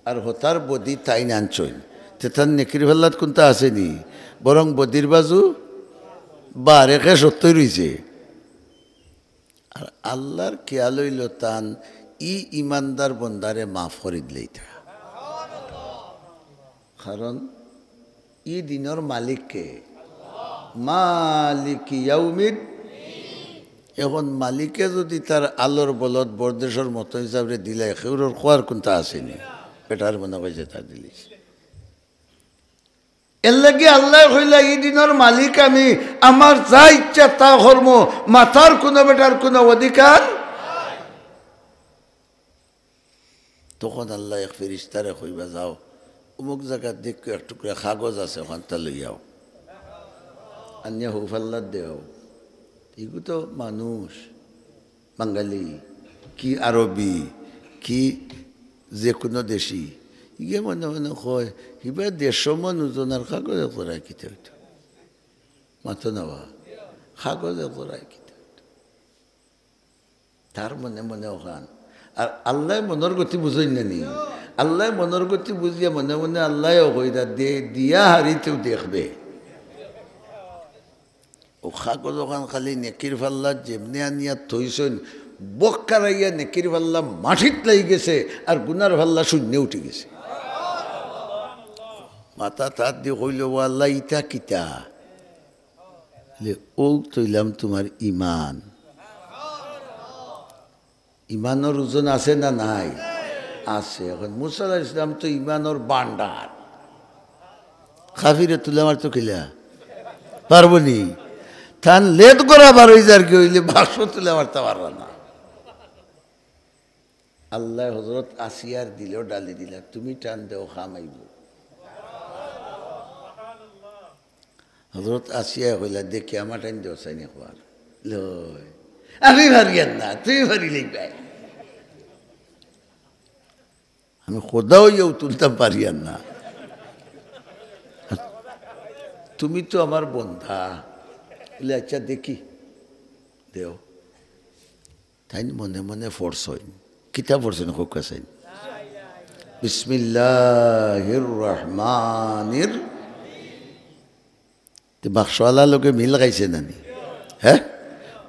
আর হতার বদি তাইন আনছইন। তে তান নেকির ফাল্লাত কুন্তা আছেনি? বরং বদির বাজু বারেকে সত্যই রইছে। আর আল্লার খেয়াল অইলো তান ই ইমানদার বন্দারে মাফ করি দিলাইতা। কারণ ই দিনর মালিক কে? মালিক ইয়াউমিদ। এখন মালিকে যুদি তার আলর বলত বরদেশর মতো হিসাবে দিলায়, কেউরর কওয়ার কুন্তা আছেনি? বেটার মনো কয় যেতা দিলিছে। এরলাগি আল্লায় কইলা, "ই দিনর মালিক আমি, আমার যা ইচ্ছা তা করমু, মাতার কুনু বেটার কুনু অধিকার।" তখন আল্লায় এক ফিরিস্তারে কইবা, "যাও, অমুক জাগাত দেখিও এক টুকরা কাগজ আছে, অখানতা লইয়াও, আনিয়া হউ ফাল্লাত দেও।" ইগু তো মানুষ, বাঙালি, কি আরবি, কি যে কুনু দেশি, ইগে মনে মনে কয়, "হিবা দেড়শো মন ওজনর কাগজ একজরায় কিতা অইতো?" মাতো না বা, কাগজ একজরায় কিতা অইতো? তার মনে মনে অখান। আর আল্লায় মনর গতি বুঝইন না নি? আল্লায় মনর গতি বুঝিয়া মনে মনে আল্লায়ও কইরা দে, দিয়া হারিতেউ দেখবে। অউ কাগজ অখান খালি নেকির ফাল্লাত যেমনে আনিয়া থইছইন, বক্কারাইয়া নেকির ফাল্লা মাটিত লাগি গেছে, আর গুনার ফাল্লা শূন্য উঠি গেছে। মাথাত আত দি কইলো, "ও আল্লা, ইতা কিতা?" লে, "অউ তো অইলাম তুমার ইমান।" ইমানর ওজন আছে না নাই? আছে। এখন মুসা আলাইহিস সালাম তো ইমানর ভান্ডার। কাফিরে তুলা মারতো কিলা? পারবো নি? তান লেদ করা বার অই যার কি অইলে বাক্স তুলা মারতা পারবা না। আল্লায় হজরত আসিয়ার দিলো ডালি দিলা, "তুমি টান দেও, কাম আইবো।" হজরত আসিয়ায় কইলা, "দেখি, আমার টাইন দেও চাইন একবার।" লয়, "আমি পারিয়ার না, তুমি পারিলেই পাই। আমি খোদা অইয়াও তুলতাম পারিয়ার না। তুমি তো আমার বন্দা।" বলে, "আচ্ছা, দেখি, দেও।" তাইন মনে মনে পড়ছইন। কিতা পড়ছইন? কউক্কা চাইন। বিসমিল্লাহির রহমানির। তে বাক্সআলার লগে মিল খাইছে না নি? হে?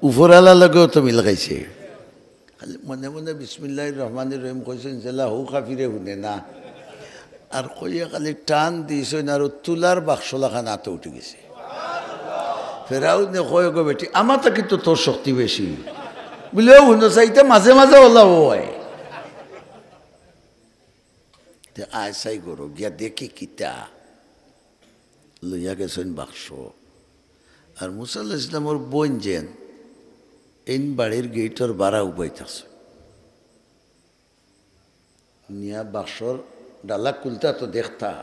উপরআলার লগেও তো মিল খাইছে। খালি মনে মনে বিসমিল্লাহির রহমানির রহিম কইছইন, যেলা হউ কাফিরে হুনে না। আর কইয়া খালি টান দিছইন, আর অউ তুলার বাক্স লাখান আতো উঠি গেছে। ফেরাউনে কয়, "গো বেটি, আমার থাকি তো তোর শক্তি বেশি।" বুলে, "ও হুনো চাইতে মাঝে মাঝে অলা অয়।" তে আয় চাই করো, গিয়া দেখি কিতা। লইয়া গেছইন বাক্স। আর মুসা আলাইহিস সালামর বইন যেন এইন বাড়ির গেইটর বারা উবাই থাকছে। নিয়া বাক্সর ডালা খুলতা তো দেখতা,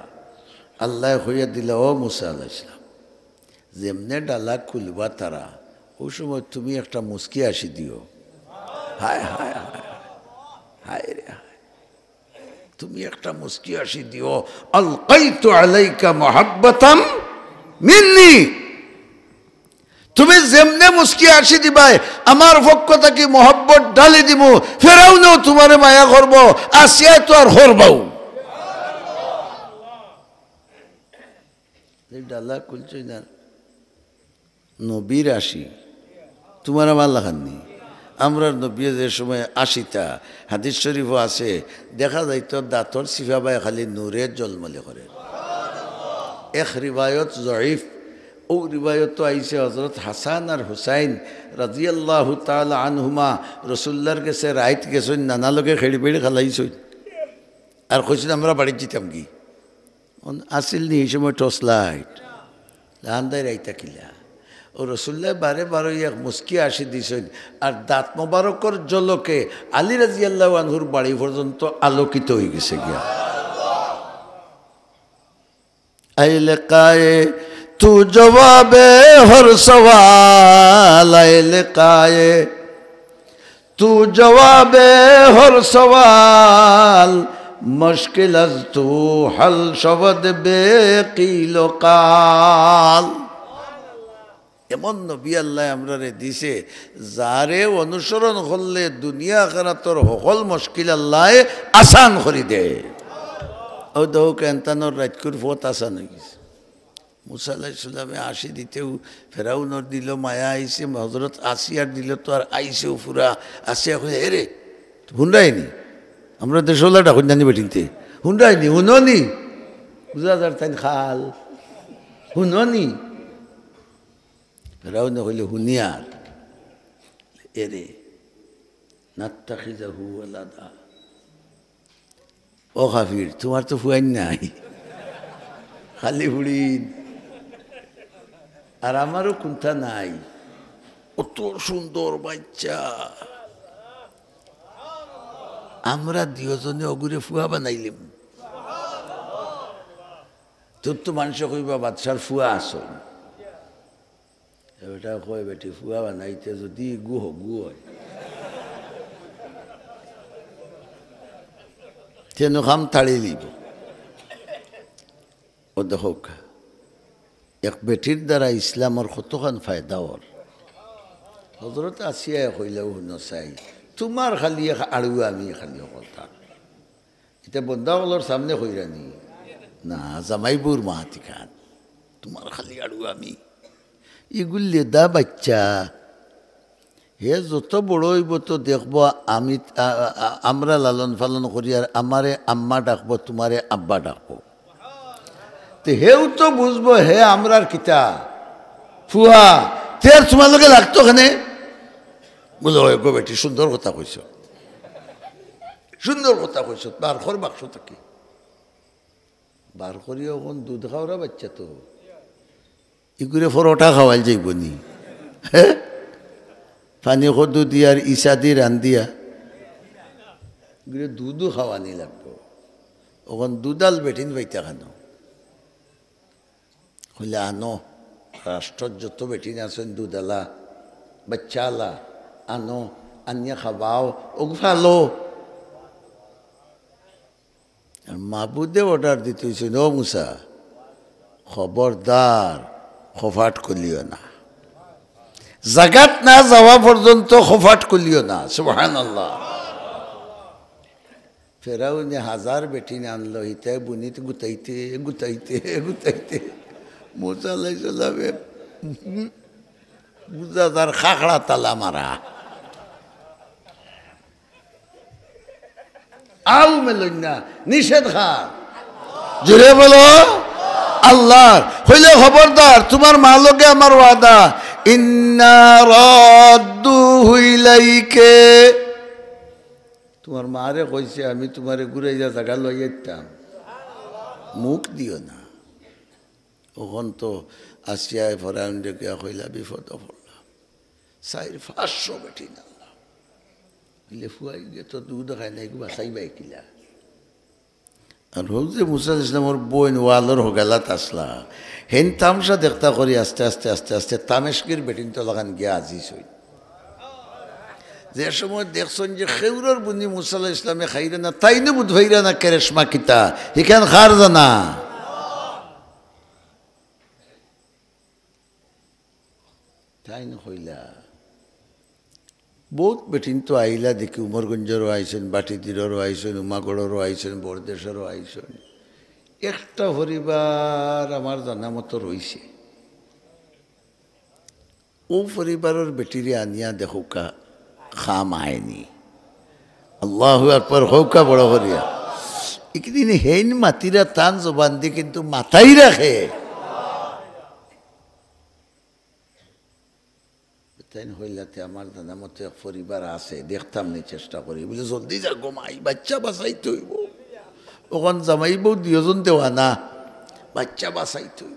আল্লায় কইয়া দিলা, "ও মুসা আলাইহিস সালাম, যেমনে ডালা খুলবা তারা, অউ সময় তুমি একটা মুচকি আসি দিও।" হায়, হায়, হায়, হায় রে হায়। তুমি একটা মুচকি আসি দিও, "আলকাইতু আলাইকা মুহাব্বাতাম মিন্নি।" তুমি যেমনে মুচকি আসি দিবায়, আমার পক্ষ থাকি মহব্বত ঢালি দিমু। ফেরাউনেও তুমারে মায়া করবো, আসিয়ায় তো আর করবাউ। এই ডালা খুলছইন না, নবীর আসি, তুমার আমার লাখান নি। আমরার নবীয়ে যে সময় আসিতা, হাদিস শরীফও আছে, দেখা যাইতো দাঁতর চিপাবায় খালি নূরে জলমলে করে। এক রিওয়ায়ত জয়ীফ, অউ রিওয়ায়তো আইছে হজরত হাসান আর হুসাইন রাদিয়াল্লাহু তাআলা আনহুমা রসুল্লার গেছে রাইত গেছইন, নানা লগে খেড়ি বেড়ি খেলাইছইন, আর কইছইন, "আমরা বাড়িত যিতাম গি।" অন-, আছিল নি এই সময় টর্চ লাইট? আন্দাইর আইতা কিলা? অউ রসুল্লায় বারে বারে এক মুচকি আসি দিছইন, আর দাঁত মোবারকর জলকে আলী রাদিয়াল্লাহু আনহুর বাড়ি পর্যন্ত আলোকিত অই গেছে গিয়া। আইলে কায়ে তু জওয়াবে হর সওয়াল, আইলে কায়ে তু জওয়াবে হর সওয়াল, মুশকিল আজ তু হল শবদ বে কিল ও কাল। এমন নবী আল্লায় আমরারে দিছে, যারে অনুসরণ করলে দুনিয়া আখেরাতর হকল মুশকিল আল্লায় আসান করি দেয়। অউ দেখউক্কা, এনতানোর রাইতকুর পথ আসান অই গেছে। মুসা আলাইহিস সালামে আসি দিতেউ ফেরাউনর দিলো মায়া আইছে, হজরত আসিয়ার দিলো তো আর আইছেউ পুরা। আসিয়া কইলা, "এরে, হুনরায়নি? আমরা দেশওয়ালা ডাকইন নানি বেটিন্তে। হুনরায়নি, হুনোনি?" বুঝা যার তাইন খাল। "হুনোনি?" ফেরাউনে কইলো, "হুনিয়ার।" "এরে, নাত্তাখিজাহু ওয়ালাদা।" ও কাফির, তুমার তো ফুয়াইন নাই, খালি ফুড়িন, আর আমারও কুন্তা নাই। অত সুন্দর বাইচ্চা, আমরা দুইওজনে অগুরে ফুয়া বানাইলিমু। তোর তো মানষে কইবা, "বাদশার ফুয়া আছইন।" এ বেটা কয়, "বেটি ফুয়া বানাইতে যদি ইগু হগু অয়, তেনো কাম তাড়ি লিব।" অউ দেখউক্কা, এক বেটির দ্বারা ইসলামর কতখান ফায়দা অর। হজরত আসিয়ায় কইলা, "হুনো চাই, তুমার খালি এক আড়ুয়া আমি খালি হকলতা।" ইতা বন্দা অকলর সামনে কইরানি? না, জামাই বউর মাত ইখান। তুমার খালি আড়ুয়া আমি। ইগু লেদা বাইচ্চা। হে যত বড় অইবো তো দেখবো আমি, আ-, আ-, আ-, আমরা লালন পালন করিয়ার আমারে আম্মা ডাকবো, তুমারে আব্বা ডাকবো। তে হেউ তো বুঝবো হে আমরার কিতা? ফুয়া। তে আর তুমার লগে লাগতো কেনে? বুলে, "অয় গো বেটি, সুন্দর কথা কইছো।" সুন্দর কথা কইছো, বার কর বাক্স থাকি। বার করিয়া অখন দুধ খাওরা বাইচ্চা তো। ইগুরে পরোটা খাওয়াইল যাইবো নি? হে? পানি কদু দিয়া আর ইছা দি রান্দিয়া। ইগুরে দুধও খাওয়ানি লাগবো। অখন দুধাল বেটিন পাইতা কেনে? কইলে, "আনো, রাষ্ট্রর যত বেটিন আছইন দুধালা, বাইচ্চাআলা, আনো, আনিয়া খাবাও, অগু ফালো।" আর মাবুদে অর্ডার দিতে অইছে, "ও মুসা, খবরদার, খোফাট খুলিও না। জাগাত না যাওয়া পর্যন্ত খোফাট খুলিও না।" সুবহানাল্লাহ। ফেরাউনে হাজার বেটিন আনলো, হিতায় বুনিত গুতাইতে, গুতাইতে, গুতাইতে। মুসা আলাইহিস সালামে বুঝা যার খাখড়া তালা মারা। আউ মেলইন না, নিষেধ কার? জোরে বলো, আল্লাহর। কইলে, "খবরদার, তুমার মা লগে আমার ওয়াদা, ইন্না রাদ্দুহু ইলাইকে।" তুমার মারে কইছে, "আমি তুমারে ঘুরাইয়া জাগা লই আইতাম, মুখ দিও না।" অখন তো আসিয়ায় ফেরাউনরে গিয়া কইলা, "বিপদো পড়লাম, চাইর পাঁচশো বেটিন আনলাম, ইলে ফুয়াইনতে তো দুধ খায় না, এগু বাচাইবায় কিলা?" আর হউ যে মুসা আলাইহিস সালামর বইন ওয়ালর হগালাত আছলা, হেইন তামশা দেখতা করি আস্তে আস্তে আস্তে আস্তে তামেশকির বেটিনতর লাখান গিয়া আজিজ অইন। যে সময় দেখছইন যে খেউরর বুনি মুসা আলাইহিস সালামে খাইরা না, তাইনও বুঝ পাইরা না কেরেশমা কিতা, হিখান খার জানা। তাইন কইলা, "বউত বেটিন তো আইলা দেখি, উমরগঞ্জরও আইছইন, বাটিদিররও আইছইন, উমাগড়রও আইছইন, বরদেশরও আইছইন। একটা পরিবার আমার জানা মতো রইছে। অউ পরিবারর বেটিরে আনিয়া দেখউক্কা, কাম আয়নি।" আল্লাহু আকবার, কউক্কা বড় করিয়া। ইকদিন হেইন মাতিরা তান জবান দি, কিন্তু মাতাইরা কে? তাইন কইলা, "তে আমার জানা মতো এক পরিবার আছে, দেখতাম নি, চেষ্টা করি।" বুলে, "জলদি যাগো মাই, বাইচ্চা বাচাইতে অইবো। অখন জামাই বউ দুইওজন দেওয়ানা, বাইচ্চা বাচাইতে অইবো।"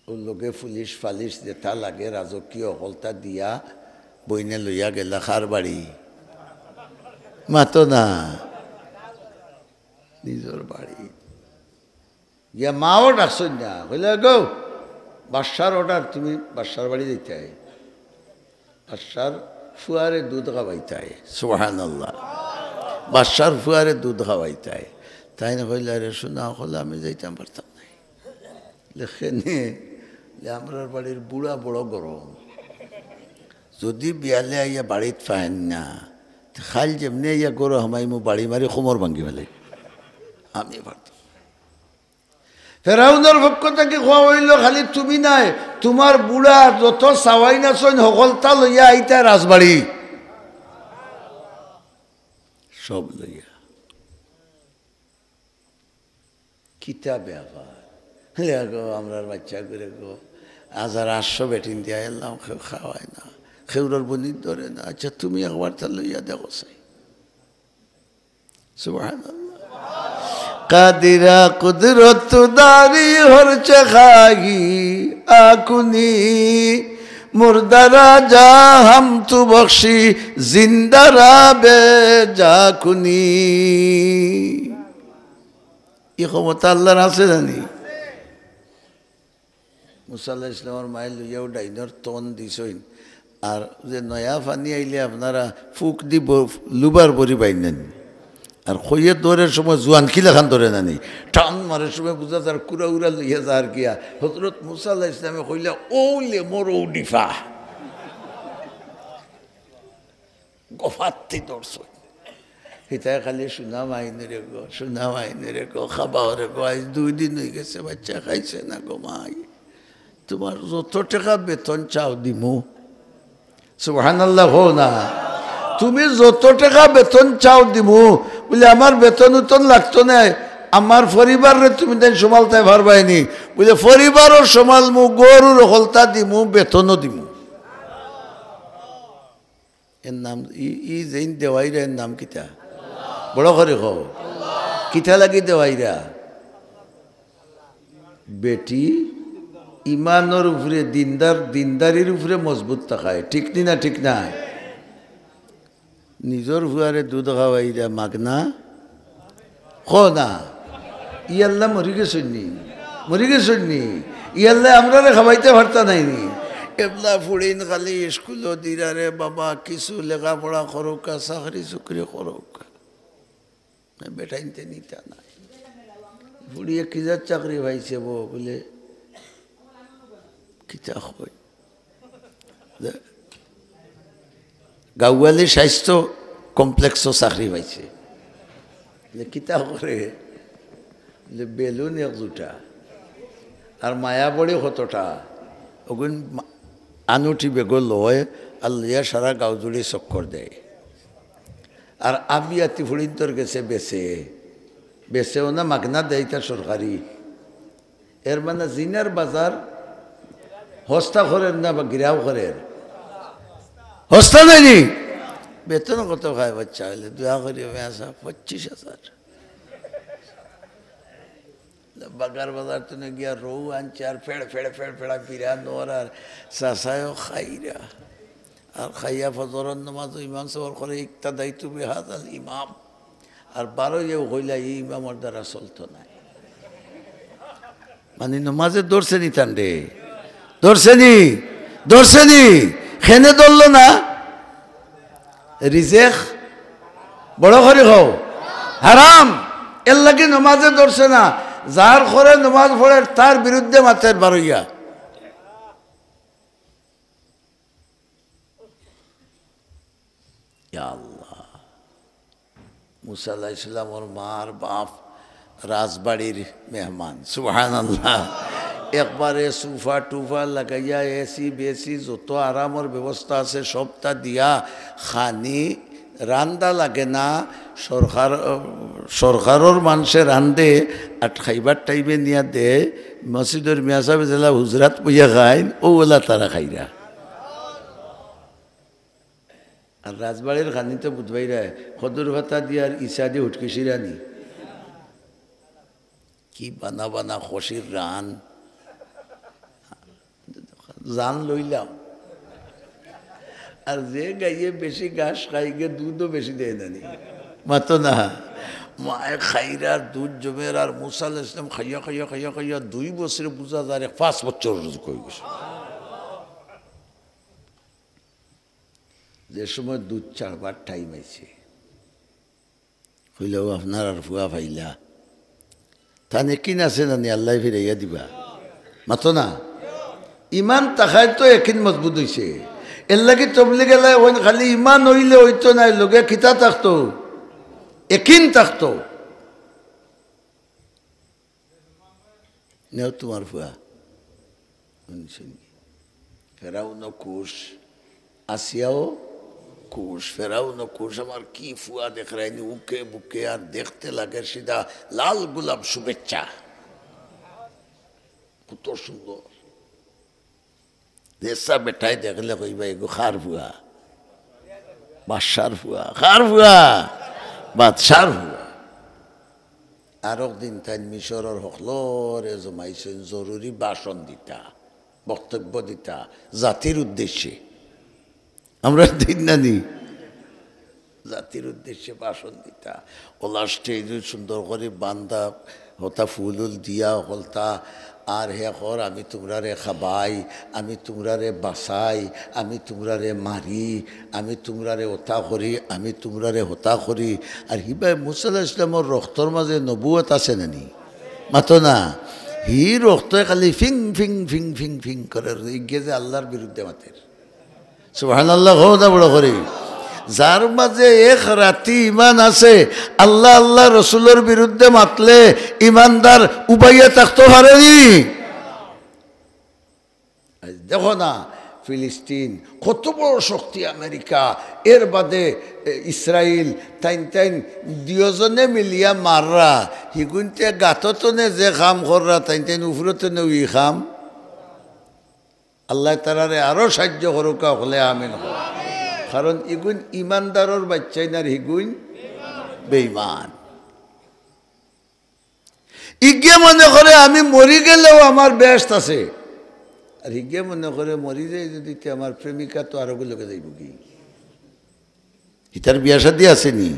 অউ লগে পুলিশ ফালিশ যেতা লাগে, রাজকীয় হকলতা দিয়া বইনে লইয়া গেলা কার বাড়ি? মাতো না, নিজর বাড়ি। গিয়া মাও ডাকছইন না, কইলা, "গো, বাদশার অর্ডার, তুমি বাদশার বাড়ি যাইতায়, বাদশার ফুয়ারে দুধ খাওয়াইতায়।" সুবহানাল্লাহ। বাদশার ফুয়ারে দুধ খাওয়াইতায়। তাইন কইলা, "রে সোনা, অকলে আমি যাইতাম পারতাম নায়।" লেখে নে, যে আমরার বাড়ির বুড়া বড় গরম, যদি বিয়ালে আইয়া বাড়িত পাইন না, তে কাইল যেমনে আইয়া ঘরো হামাইমু, বাড়ি মারি কোমর ভাঙ্গি ফালাই। আমি পারতাম। ফেরাউনর পক্ষ থাকি কওয়া অইলো, "খালি তুমি নায়, তুমার বুড়া যত চাওয়াইন আছইন, হকলতা লইয়া আইতায় রাজবাড়ি।" সব লইয়া। কিতা ব্যাপার? লে গো, আমরার বাইচ্চাগুরে গো, হাজার আটশো বেটিন দিয়া আইলাম, কেউ খাওয়ায় না, খেউরর বুনিত ধরে না। আচ্ছা, তুমি একবার তা লইয়া দেখো চাই। সুবহানাল্লাহ। কাদিরা কুদরত দারি হর চেখাগি আকুনি, মুর্দারা যা হাম তু বখশি, জিন্দারা বে যা কুনি। ই ক্ষমতা আল্লাহর আছে জানি। মুসা আলাইহিস সালামর মায়ে লইয়াউ ডাইনর তন দিছইন। আর যে নয়া পানি আইলে আপনারা ফুক দি ব-, লুবার বড়ি বাইন্দেন। আর খইয়ে ধরের সময় জুয়ান কিলাখান ধরে নানি। টান মারের সময় বুঝা যার কুড়া উড়া লইয়া যার গিয়া। হজরত মুসা আলাইহিস সালামে কইলা, "ও লেমর ও ডিফা।" গফাত্তি ধরছইন। হিতায় খালি, "সোনা মাইনু রে গো, সোনা মাইনু রে গো, খাবাও রে গো, আইজ দুই দিন অইগেছে, বাইচ্চা খাইছে না গো মাই। তুমার যত টেকা বেতন চাও দিমু।" সুবহানাল্লাহ কও না। "তুমি যত টেকা বেতন চাও দিমু।" বুলে, "আমার বেতন উতন লাগতো নায়, আমার পরিবাররে তুমি তাইন সমালতায় পারবায়নি।" বুলে, "পরিবারও সমালমু, গরুর হকলতা দিমু, বেতনও দিমু।" এর নাম, ই, ই যেইন দেওয়াইরা, এর নাম কিতা? বড় করি কও। কিতা লাগি দেওয়াইরা? বেটি ইমানর উপরে দিনদার, দিনদারির উপরে মজবুত থাকায়। ঠিক নি না? ঠিক নায়? নিজর ফুয়ারে দুধ খাওয়াইরা মাগনা। কও না, ইয়াল্লা মরি গেছইন নি? মরি গেছইন নি? ইয়াল্লা আমরারে খাওয়াইতা পারতা নায় নি? এবলা ফুড়িন খালি স্কুলো দিরা রে বাবা, কিছু লেখাপড়া করউক্কা, চাকরি চুকরি করউক্কা। বেটাইন্তে নিতা নায়। ফুড়িয়ে কিজাত চাকরি পাইছে বো? বুলে, কিতা কয়? গাওয়ালি স্বাস্থ্য কমপ্লেক্সো চাকরি পাইছে। বুলে, "কিতা করে?" বুলে, "বেলুন এক দুটা, আর মায়া বড়ি কতটা, অগুন মা-, আনুটি বেগো লয়, আর লইয়া সারা গাঁও জুড়ি চক্কর দেয়। আর আবিয়াতি ফুড়িন্তর গেছে বেচে।" বেচেও না, মাগনা দেয়, ইটা সরকারি। এর মানে জিনার বাজার হস্তা করের না বা গিরাও করের? হস্তা নায়নি? বেতন কত খায় বাচ্চা অইলে? দোয়া করি আমি আসা পঁচিশ হাজার। বাগার বাজার তুনে গিয়া রৌ আনছে আর ফেড় ফেড় ফেড় ফেড়া বিরা নর আর চাচায়ও খাইরা। আর খাইয়া ফজরর নামাজও ইমাম সাবর করে, "ইক্তাদাইতু বিহাদাল ইমাম।" আর বারইয়াও কইলা, "ই ইমামর দ্বারা চলতো নায়।" মানে নমাজে ধরছেনি তানরে? ধরছেনি? ধরছেনি? কেনে ধরলো না? রিজেক বড় করি কও, হারাম। এর লাগি নমাজে ধরছে না। যার ঘরে নমাজ পড়ের, তার বিরুদ্ধে মাতের বারইয়া। ইয়া আল্লাহ। মুসা আলাইহিস সালামর মার বাপ রাজবাড়ির মেহমান, সুবহানাল্লাহ। একবারে সোফা টুফা লাগাইয়া, এসি বেসি, যত আরামর ব্যবস্থা আছে, সবটা দিয়া খানি রান্দা লাগে না। সরকার, সরকারর মানষে রান্দে, আর খাইবার টাইমে নিয়া দেয়। মসজিদর মিয়া সাবে যেলা হুজরাত বইয়া খাইন, অউ ওলা তারা খাইরা। আর রাজবাড়ির খানি তো বুধবাইরা, খদুর পাতা দিয়া আর ইছা দি হুটকি শিরানি। কি বানা বানা খসির রান। জান লইলাম। আর যে গাইয়ে বেশি ঘাস খায়, ইগে দুধও বেশি দেয় না নি। মাতো না। মায়ে খাইরা আর দুধ জমের, আর মুসা আলাইহিস সালাম খাইয়া, খাইয়া, খাইয়া, খাইয়া দুই বছরে বুঝা যায় এক পাঁচ বছর রোজা অই গেছে। যে সময় দুধ ছাড়বার টাইম আইছে, কইলা, "ও, আপনারার ফুয়া পাইলা।" তান একিন আছে না নি, আল্লায় ফিরাইয়া দিবা? মাতো না। ইমান থাকায় তো একিন মজবুত অইছে। এর লাগি তবলিগ আলায় কইন, খালি ইমান অইলে অইতো নায়, লগে কিতা থাকতো? একিন থাকতো। নেও তুমার ফুয়া। হুনছইন নি? ফেরাউনও খুশ, আসিয়াও খুশ। ফেরাউনও খুশ, আমার কি ফুয়া দেখরায়নি, উকে বুকে আর দেখতে লাগে সিধা লাল গোলাপ শুভেচ্ছা। কত সুন্দর। যেসা বেটায় দেখলে কইবা, "এগু কার ফুয়া? বাদশার ফুয়া।" কার ফুয়া? বাদশার ফুয়া। আরক দিন তাইন মিশরর হকলরে জমাইছইন, জরুরি ভাষণ দিতা, বক্তব্য দিতা জাতির উদ্দেশ্যে। আমরা দিন না নি? জাতির উদ্দেশ্যে ভাষণ দিতা। ওলা স্টেজও সুন্দর করি বান্দা, হতা ফুল উল দিয়া হকলতা, আর হে কর, "আমি তুমরারে খাবাই, আমি তুমরারে বাচাই, আমি তুমরারে মারি, আমি তুমরারে ওতা করি, আমি তুমরারে হতা করি।" আর হিবায় মুসা আলাইহিস সালামর রক্তর মাঝে নবুয়ত আছে না নি? মাতো না। হি রক্তয় খালি ফিং ফিং ফিং ফিং ফিং করের, ইগে যে আল্লার বিরুদ্ধে মাতের। সুবহানাল্লাহ, কও না বড় করি। যার মাঝে এক রাতি ইমান আছে, আল্লা, আল্লা রসুলর বিরুদ্ধে মাতলে ইমানদার উবাইয়া থাকতো পারেনি। আইজ দেখো না, ফিলিস্তিন, কত বড় শক্তি আমেরিকা, এর বাদে, এ, ইসরাইল, তাইন তাইন দুইওজনে মিলিয়া মাররা, হিগুইন্তে গাততনে যে কাম কররা, তাইন তাইন উফরতনেও ই কাম। আল্লায় তারারে আরো সাহায্য করুকা, হকলে আমিন কও। কারণ ইগুইন ইমানদারর বাইচ্চাইন আর হিগুইন বেইমান। ইগে মনে করে আমি মরি গেলেও আমার বেহেস্ত আছে, আর হিগে মনে করে মরি যাই যদি তে আমার প্রেমিকা তো আরোগর লগে যাইবগি। হিতার বিয়া শাদী আছে নি?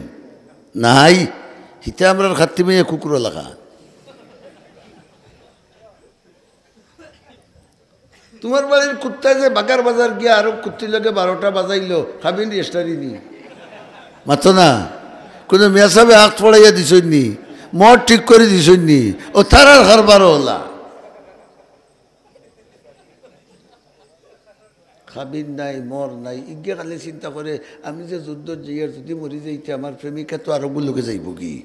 নাই। হিতা আমরার খাত্তি মাইয়া কুকুর লাগা। তুমার বাড়ির কুত্তায় যে বাগার বাজার গিয়া আরো কুত্তির লগে বারোটা বাজাইলো, খাবিন রেস্টারি নি? মাতো না। কুনু মিয়া সাবে আত পড়াইয়া দিছইন নি? মদ ঠিক করি দিছইন নি? ও তারার কারবার ওলা। খাবিন নাই, মর নাই, ইগে খালি চিন্তা করে, "আমি যে যুদ্ধত যাইয়ার যদি মরি যাই, তে আমার প্রেমিকা তো আরোগর লগে যাইবগি।"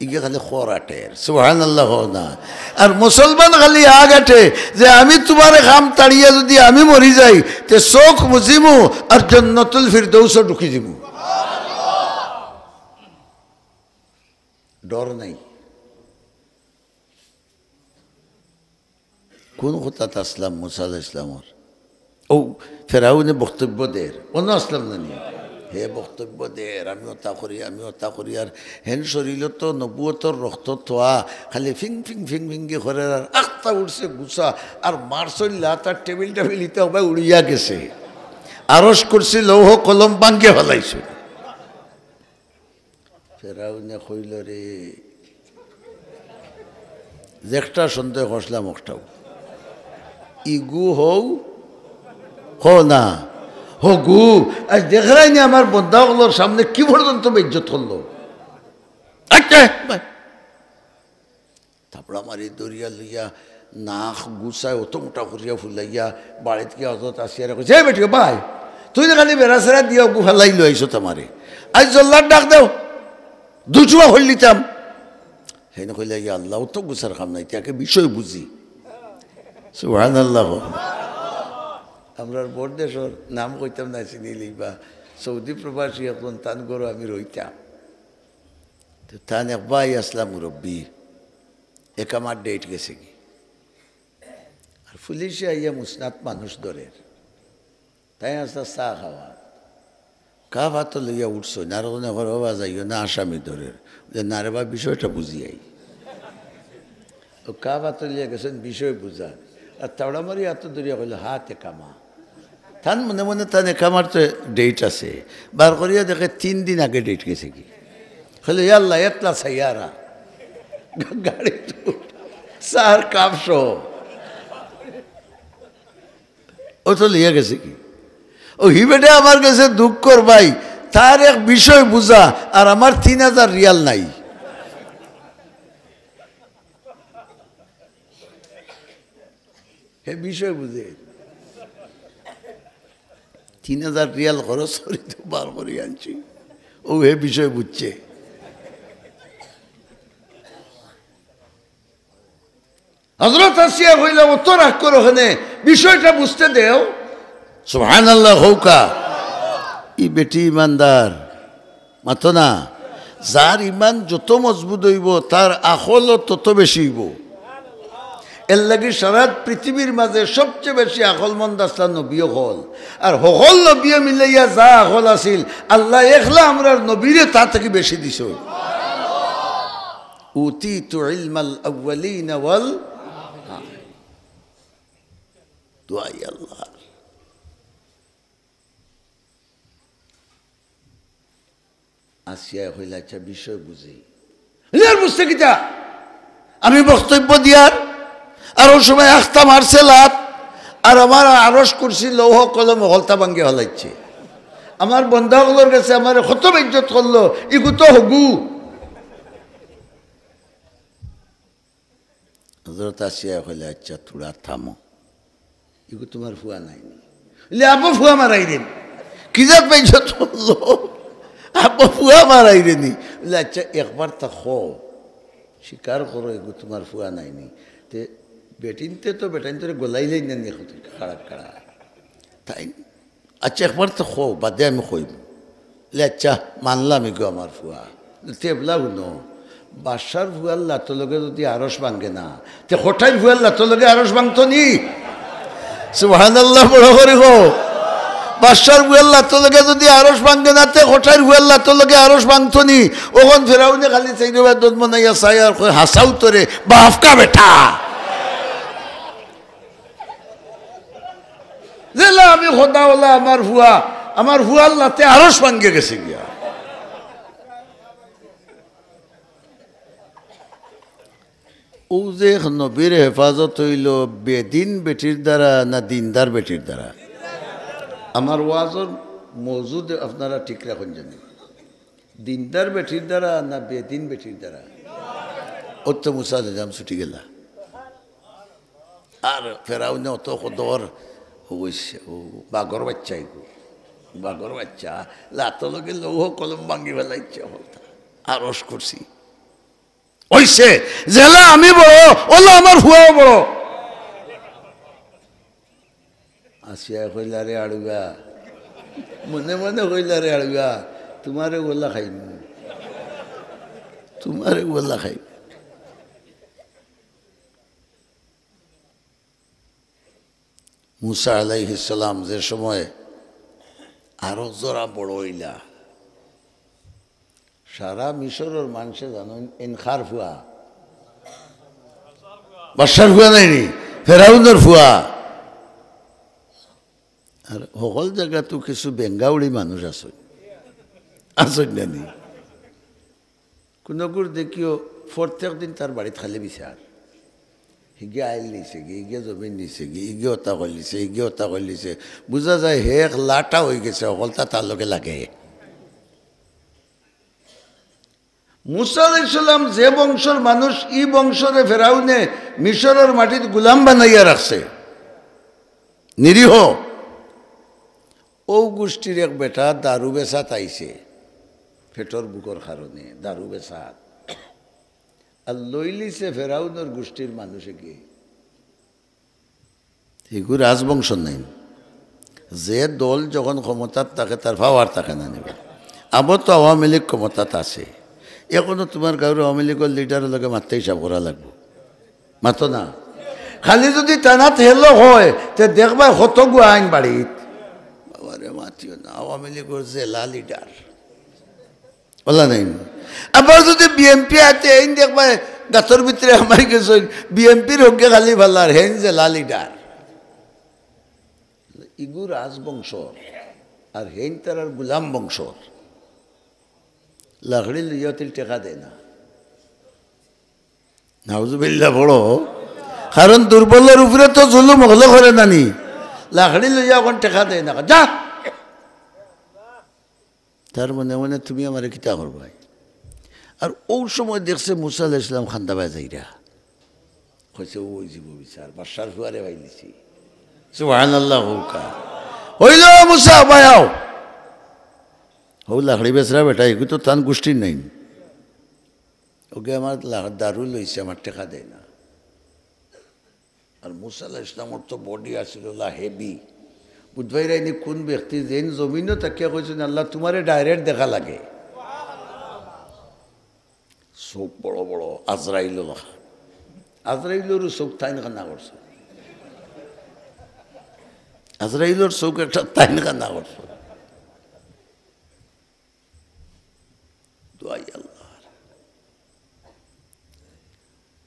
ইগে খালি খর আটের, সুবহানাল্লাহ কও না। আর মুসলমান খালি আগ আটে যে, "আমি তুমারে কাম তাড়িয়া যদি আমি মরি যাই, তে চউখ মুজিমু আর জন্নতুল ফিরদৌসো ঢুকি দিমু।" ডর নাই। কোন কথাত আছলাম মুসা আলাইহিস সালামর? অউ, ফেরাউনে বক্তব্য দের, অনো আছলাম না নি? হে বক্তব্য দের, "আমি অতা করি, আমি অতা করি", আর হেন শরীলো তো নবুয়তর রক্ত থোয়া, খালি ফিং ফিং ফিং ফিং করি করের, আর আখতা উঠছে গুছা, আর মারছইন লাত, আর টেবিল টেবিল ইতা হবায় উড়িয়া গেছে। আরশ কুরসি লৌহ কলম ভাঙ্গিয়া ফালাইছে। ফেরাউনে কইল, "রে, যেকটা সন্দেহ করছলাম অকটাউ। ইগু হউ, হউ না, হগু। আইজ দেখরায়নি আমার বন্দা অকলর সামনে কি পর্যন্ত বেইজ্জত করলো।" আচ্ছা, ভাই। থাপড়া মারি ধরিয়া লইয়া নাক গুছায় অত মোটা করিয়া ফুলাইয়া বাড়িত গিয়া হজরত আসিয়ারে কইছে, "এ বেটি, ভাই, তুই তো খালি বেড়া-ছেড়া দিয়া অগু ফালাই লই আইছত আমারে। আইজ জল্লাদ ডাক দেও, দুটুয়া করিলিতাম।" হেন কইলা, "ইয়া আল্লাহ, অত গুছার কাম নাই, তাকে বিষয় বুঝি।" সুবহানাল্লাহ। আমরার বড় দেশর নাম কইতাম না, চিনি লইবা। সৌদি প্রবাসী অখন তান ঘরো আমি রইতাম। তো তান এক ভাই আছলা মুরব্বি, একামার ডেট গেছে গি। আর পুলিশে আইয়া মুসনাত মানুষ ধরের। তাইন আছলা চা খাওয়াত। কাপ আতো লইয়া উঠছইন, আর অনে কর, "ও বা যাইও না, আসামি ধরের।" বলে, "না রে বা, বিষয়টা বুঝি আই।" ও কাপ আতো লইয়া গেছইন বিষয় বুঝা। আর তাওড়া মারি আতো ধরিয়া কইল, "হাত একামা।" তান মনে মনে তান একামার তো ডেট আছে, বার করিয়া দেখে তিন দিন আগে ডেট গেছে গি। কইল, "ইয়া আল্লাহ, এতলা সাইয়ারা।" গাড়িত উঠ, চার কাপ সহ। ও তো লইয়া গেছে গি। ও হি বেটা আমার গেছে দুঃখর ভাই, তার এক বিষয় বুঝা, আর আমার তিন হাজার রিয়াল নাই। হে বিষয় বুঝে। তিন হাজার রিয়াল খরচ করি তো বার করি আনছি। ও হে বিষয় বুঝছে। হজরত আসিয়া কইলা, "অত রাগ করো কেনে, বিষয়টা বুঝতে দেও।" সুবহানাল্লাহ কউক্কা। ই বেটি ইমানদার। মাতো না, যার ইমান যত মজবুত অইবো, তার আকলও তত বেশি অইবো। এরলাগি সারা পৃথিবীর মাঝে সবচে বেশি আকলমন্দ আছলা নবী অকল। আর হকল নবীয়ে মিলাইয়া যা আকল আছিল, আল্লায় একলা আমরার নবীরে তা থাকি বেশি দিছইন। উতিতু ইলমাল আউয়ালিনা ওয়াল আখিরিন। দোয়াই আল্লাহ। আসিয়ায় কইলা, "আচ্ছা, বিষয় বুঝি।" "ইলা আর বুঝতে কিতা? আমি বক্তব্য দিয়ার, আর অউ সময় আখতা মারছে লাত, আর আমার আরশ কুরসি লৌহ কলম হকলতা ভাঙ্গি ফালাইছে। আমার বন্দা অকলর গেছে আমারে কত বেইজ্জত করলো, ইগু তো হগু।" হজরত আসিয়ায় কইলা, "আচ্ছা, থুড়া থামো, ইগু তুমার ফুয়া নায়নি?" বলে, "আব্বা ফুয়া মারাইরে নি।" কি জাত বেইজ্জত করলো? "আব্বা ফুয়া মারাইরে নি?" বলে, "আচ্ছা, একবার তা কও, স্বীকার করো, ইগু তুমার ফুয়া নায়নি।" তে বেটিন্তে তো বেটাইন্তরে গলাইলাইন না নি, খাড়া খাড়া। তাইন আচ্ছা, একবার তো কও, বাদে আমি কইমু। বলে, "আচ্ছা, মানলাম ইগু আমার ফুয়া।" তে এবলা হুনো, বাদশার ফুয়ার লাতো লগে যুদি আরশ ভাঙ্গে না, তে কটাইর ফুয়ার লাতো লগে আরশ ভাঙ্গতো নি? সুবহানাল্লাহ, বড় করি কও। বাদশার ফুয়ার লাতো লগে যুদি আরশ ভাঙ্গে না, তে কটাইর ফুয়ার লাতো লগে আরশ ভাঙ্গতো নি? অখন ফেরাউনে খালি চাইরোবায় দত মনাইয়া চায় আর কয়, "হাছাউ তো রে, বাফকা বেটা।" যেলা আমি খোদা ওলা আমার ফুয়া, আমার ফুয়ার লাতে আরশ ভাঙ্গি গেছে গিয়া। অউ যে এক নবীর হেফাজত অইলো বেদিন বেটির দ্বারা না দিনদার বেটির দ্বারা? আমার ওয়াজর মওজু আপনারা ঠিক রাখইন জানি। দিনদার বেটির দ্বারা না বেদিন বেটির দ্বারা? অউ তো মুসা আলাইহিস সালাম ছুটি গেলা। আর ফেরাউনে অত কদর অইছে, অউ বাঘর বাইচ্চা ইগু, বাঘর বাইচ্চা, লাতো লগে লৌহ কলম ভাঙ্গি ফালাইছে, অকলতা আরশ কুরসি। অইছে, যেলা আমি বড়, অলা আমার ফুয়াও বড়। আসিয়ায় কইলা, "রে আড়ুয়া", মনে মনে কইলা, "রে আড়ুয়া, তুমারে অলা খাইমু।" তুমারে বলা খাই। মুসা আলাইহিস সালাম যে সময় আরো জরা বড় অইলা, সারা মিশরর মানষে জানইন, এইন কার ফুয়া? বাদশার ফুয়া নায়নি? ফেরাউনর ফুয়া। আর হকল জাগাত তো কিছু বেঙ্গাউড়ি মানুষ আছইন, আছইন না নি? কুনুগুর দেখিও প্রত্যেক দিন তার বাড়িত খালি বিচার। হিগে আইল নিছে গি, হিগে জমিন নিছে গি, হিগে অতা করিলিছে, হিগে অতা করিলিছে। বুঝা যায় হে এক লাটা অইগেছে, হকলতা তার লগে লাগে। মুসা আলাইহিস সালাম যে বংশর মানুষ, ই বংশরে ফেরাউনে মিশরর মাটিত গুলাম বানাইয়া রাখছে, নিরীহ। অউ গুষ্টির এক বেটা দারু বেচাত আইছে, পেটর ভুকর কারণে দারু বেচাত। আর লইলিছে ফেরাউনর গুষ্টির মানুষে গিয়া। ইগু রাজবংশ নায়নি? যে দল যখন ক্ষমতাত থাকে, তার পাওয়ার থাকে না নি বা। আবার তো আওয়ামী লীগ ক্ষমতাত আছে, এখনো তুমার গাঁওর আওয়ামী লীগর লিডারর লগে মাততে হিসাব করা লাগবো। মাতো না। খালি যুদি থানাত হেলো অয়, তে দেখবায় কতগু আইন বাড়িত। বাবারে, মাতিও না, আওয়ামী লীগর জেলা লিডার। অলা নায়নি? আবার যুদি বিএনপি আতে এইন দেখবায় গাতর ভিতরে হামাই গেছইন, বিএনপির হকলে খালি ফালার, হেইন জেলা লিডার। ইগু রাজবংশর, আর হেইন তারার গুলাম বংশর। লাকড়ি লইয়া তিল টেকা দেয় না। নাউজুবিল্লাহ পড়ো। কারণ দুর্বলর উপরে তো জুলুম হকলে করে না নি। লাকড়ি লইয়া অখন টেকা দেয় না, যা। তার মনে মনে, "তুমি আমারে কিতা করবায়?" আর অউ সময় দেখছে মুসা আলাইহিস সালাম কান্দাবায় যাইরা। কইছে, "অউ অইযিবো বিচার, বাদশার ফুয়ারে পাইলিছি।" সুবহানাল্লাহ কউক্কা। "অইলো মুসা, বায় আও।" অউ লাকড়ি বেচরা বেটা, ইগু তো তান গুষ্টির নায়নি। অগে আমার লা-, দারু লইছে, আমার টেকা দেয় না। আর মুসা আলাইহিস সালামর তো body আছিল অলা heavy। বুঝবায় রায়নি কুন ব্যক্তি, যেইন জমিনো থাকিয়া কইছইন, "আল্লাহ, তুমারে direct দেখা লাগে।" চউখ বড় বড়, আজরাইল লাখান। আজরাইলরও চউখ তাইন কানা করছে। আজরাইলর চউখ একটা তাইন কানা করছে। দোয়াই আল্লাহ।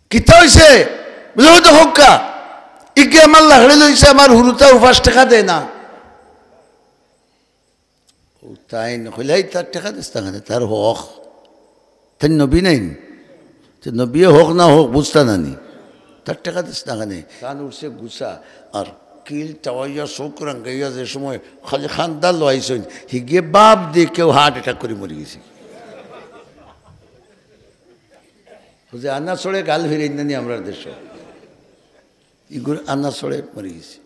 কিতা অইছে? বুলে, "অউ দেখউক্কা, ইগে আমার লাকড়ি লইছে, আমার হুরুতা উপাস টেকা দেয় না।" অউ তাইন কইলা, "এই তার টেকা দিস না কেনে? তার হক। তাইন নবী নায়নি? তে নবীয়ে হক না হক বুঝতা না নি? তার টেকা দিস না কেনে?" তান উঠছে গুসা, আর কিল টাওয়াইয়া চউখ রাঙ্গাইয়া যে সময় খালি কান্দা লওয়াইছইন, হিগে বাপ দি কেউ heart attack করি মরি গেছে। অউ যে আনা চড়ে গাল ফিরাইন না নি আমরার দেশো, ইগুর আনা চড়ে মরি গেছে।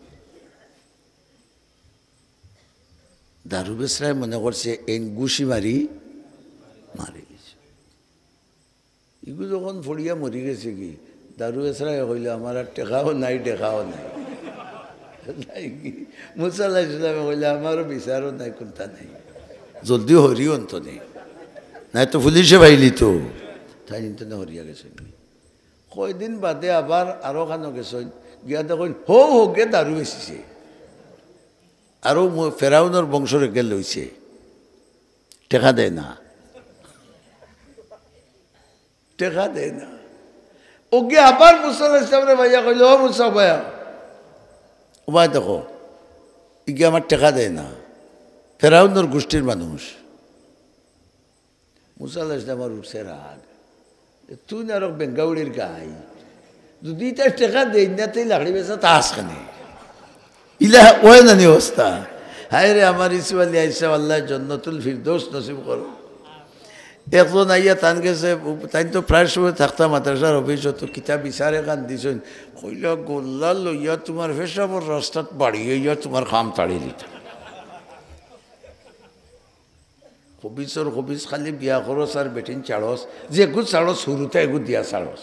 দারু বেচরায় মনে করছে এইন গুশি মারি মারি গেছে। ইগু যখন পড়িয়া মরি গেছে গি, দারু বেচরায় কইলো, "আমার আর টেকাও নাই, টেকাও নাই।" নাই গি? মুসা আলাইহিস সালামে কইলা, "আমারও বিচারও নাই, কুন্তা নাই, জলদি হরি অন্তনে, নায় তো পুলিশে পাইলিতো।" তাইন ইন্তনে হরিয়া গেছইন গি। কয়দিন বাদে আবার আরো কানো গেছইন, গিয়া দেখইন, "হউ হউগে দারু বেচিছে।" আরো ম-, ফেরাউনর বংশর এগে লইছে, টেকা দেয় না, টেকা দেয় না। অগে আবার মুসা আলাইহিস সালামরে পাইয়া কইলো, "ও মুসা, বায় আও, ও বায় দেখো, ইগে আমার টেকা দেয় না, ফেরাউনর গুষ্টির মানুষ।" মুসা আলাইহিস সালামর উঠছে রাগ, "তুই না আরো বেঙ্গাউড়ির গাই, যুদি ইতায় টেকা দেইন না, তে লাকড়ি বেচাত আস কেনে?" ইলা অয় না নি অবস্থা? হায়রে আমার ইউসুফ আলী আইসা, আল্লায় জন্নতুল ফিরদৌস নসিব করো। একজন আইয়া তান গেছে, তাইন তো প্রায় সময় থাকতা মাদ্রাসার অফিসো, তো কিতা বিচার এখান দিছইন, কইলা, "গোল্লা লইয়া তুমার পেশাবর রাস্তাত বাড়ি অইয়া তুমার কাম তাড়ি দিতা।" খবিসর খবিস, খালি বিয়া করস আর বেটিন ছাড়স, যেগু ছাড়স হুরুতা এগু দিয়া ছাড়স।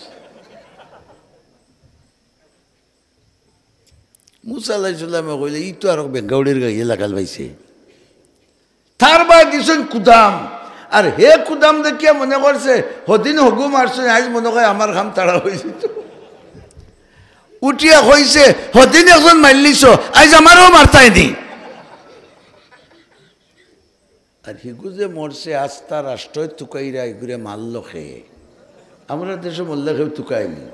মুসা আলাইহিস সালামে কইলে, "ই তো আরো বেঙ্গাউড়ির গাইয়ে লাগাল পাইছে।" তার বায় দিছইন কুদাম, আর হে কুদাম দেখিয়া মনে করছে, হদিন হগু মারছইন, আইজ মনে কয় আমার কাম তাড়া অইযিতো। উঠিয়া কইছে, হদিন একজন মারলিছো, আইজ আমারেও মারতায়নি। আর হিগু যে মরছে, আস্তা রাষ্ট্রয় তুকাইরা ইগুরে মারলো কে? আমরার দেশো মরলে কেউ তুকায়নি।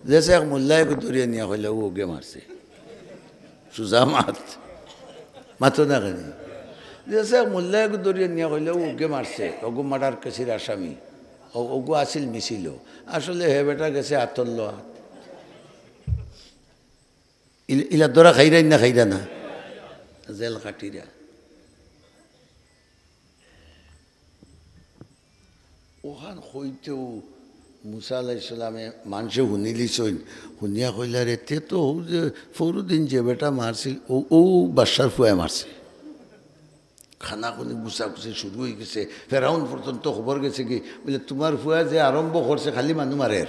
যেছে এক মোল্লায় এগু ধরিয়া নিয়া কইলা, "অউ অগুয়ে মারছে।" সুজা মাত। মাতো না কেনে? যেছে এক মোল্লায় এগু ধরিয়া নিয়া কইলা, "অউ অগুয়ে মারছে, অগু মার্ডার কেসর আসামি, অ-, অগু আছিল মিছিলো।" আসলে হে বেটা গেছে আতর লওয়া। ইল-, ইলা ধরা খাইরাইন না খাইরা না? জেল কাটিরা। অখান কইতেউ মুসা আলাইহিস সালামে মানষে হুনিলিছইন, হুনিয়া কইলা, "রে, তে তো অউ যে ফখরুদ্দিন যে বেটা মারছিল, অউ, অউ বাদশার ফুয়ায় মারছে।" খানাখুনি গুছাগুছি শুরু অইগেছে। ফেরাউন পর্যন্ত খবর গেছেগি, বুলে, "তুমার ফুয়ায় যে আরম্ভ করছে, খালি মানু মারের।"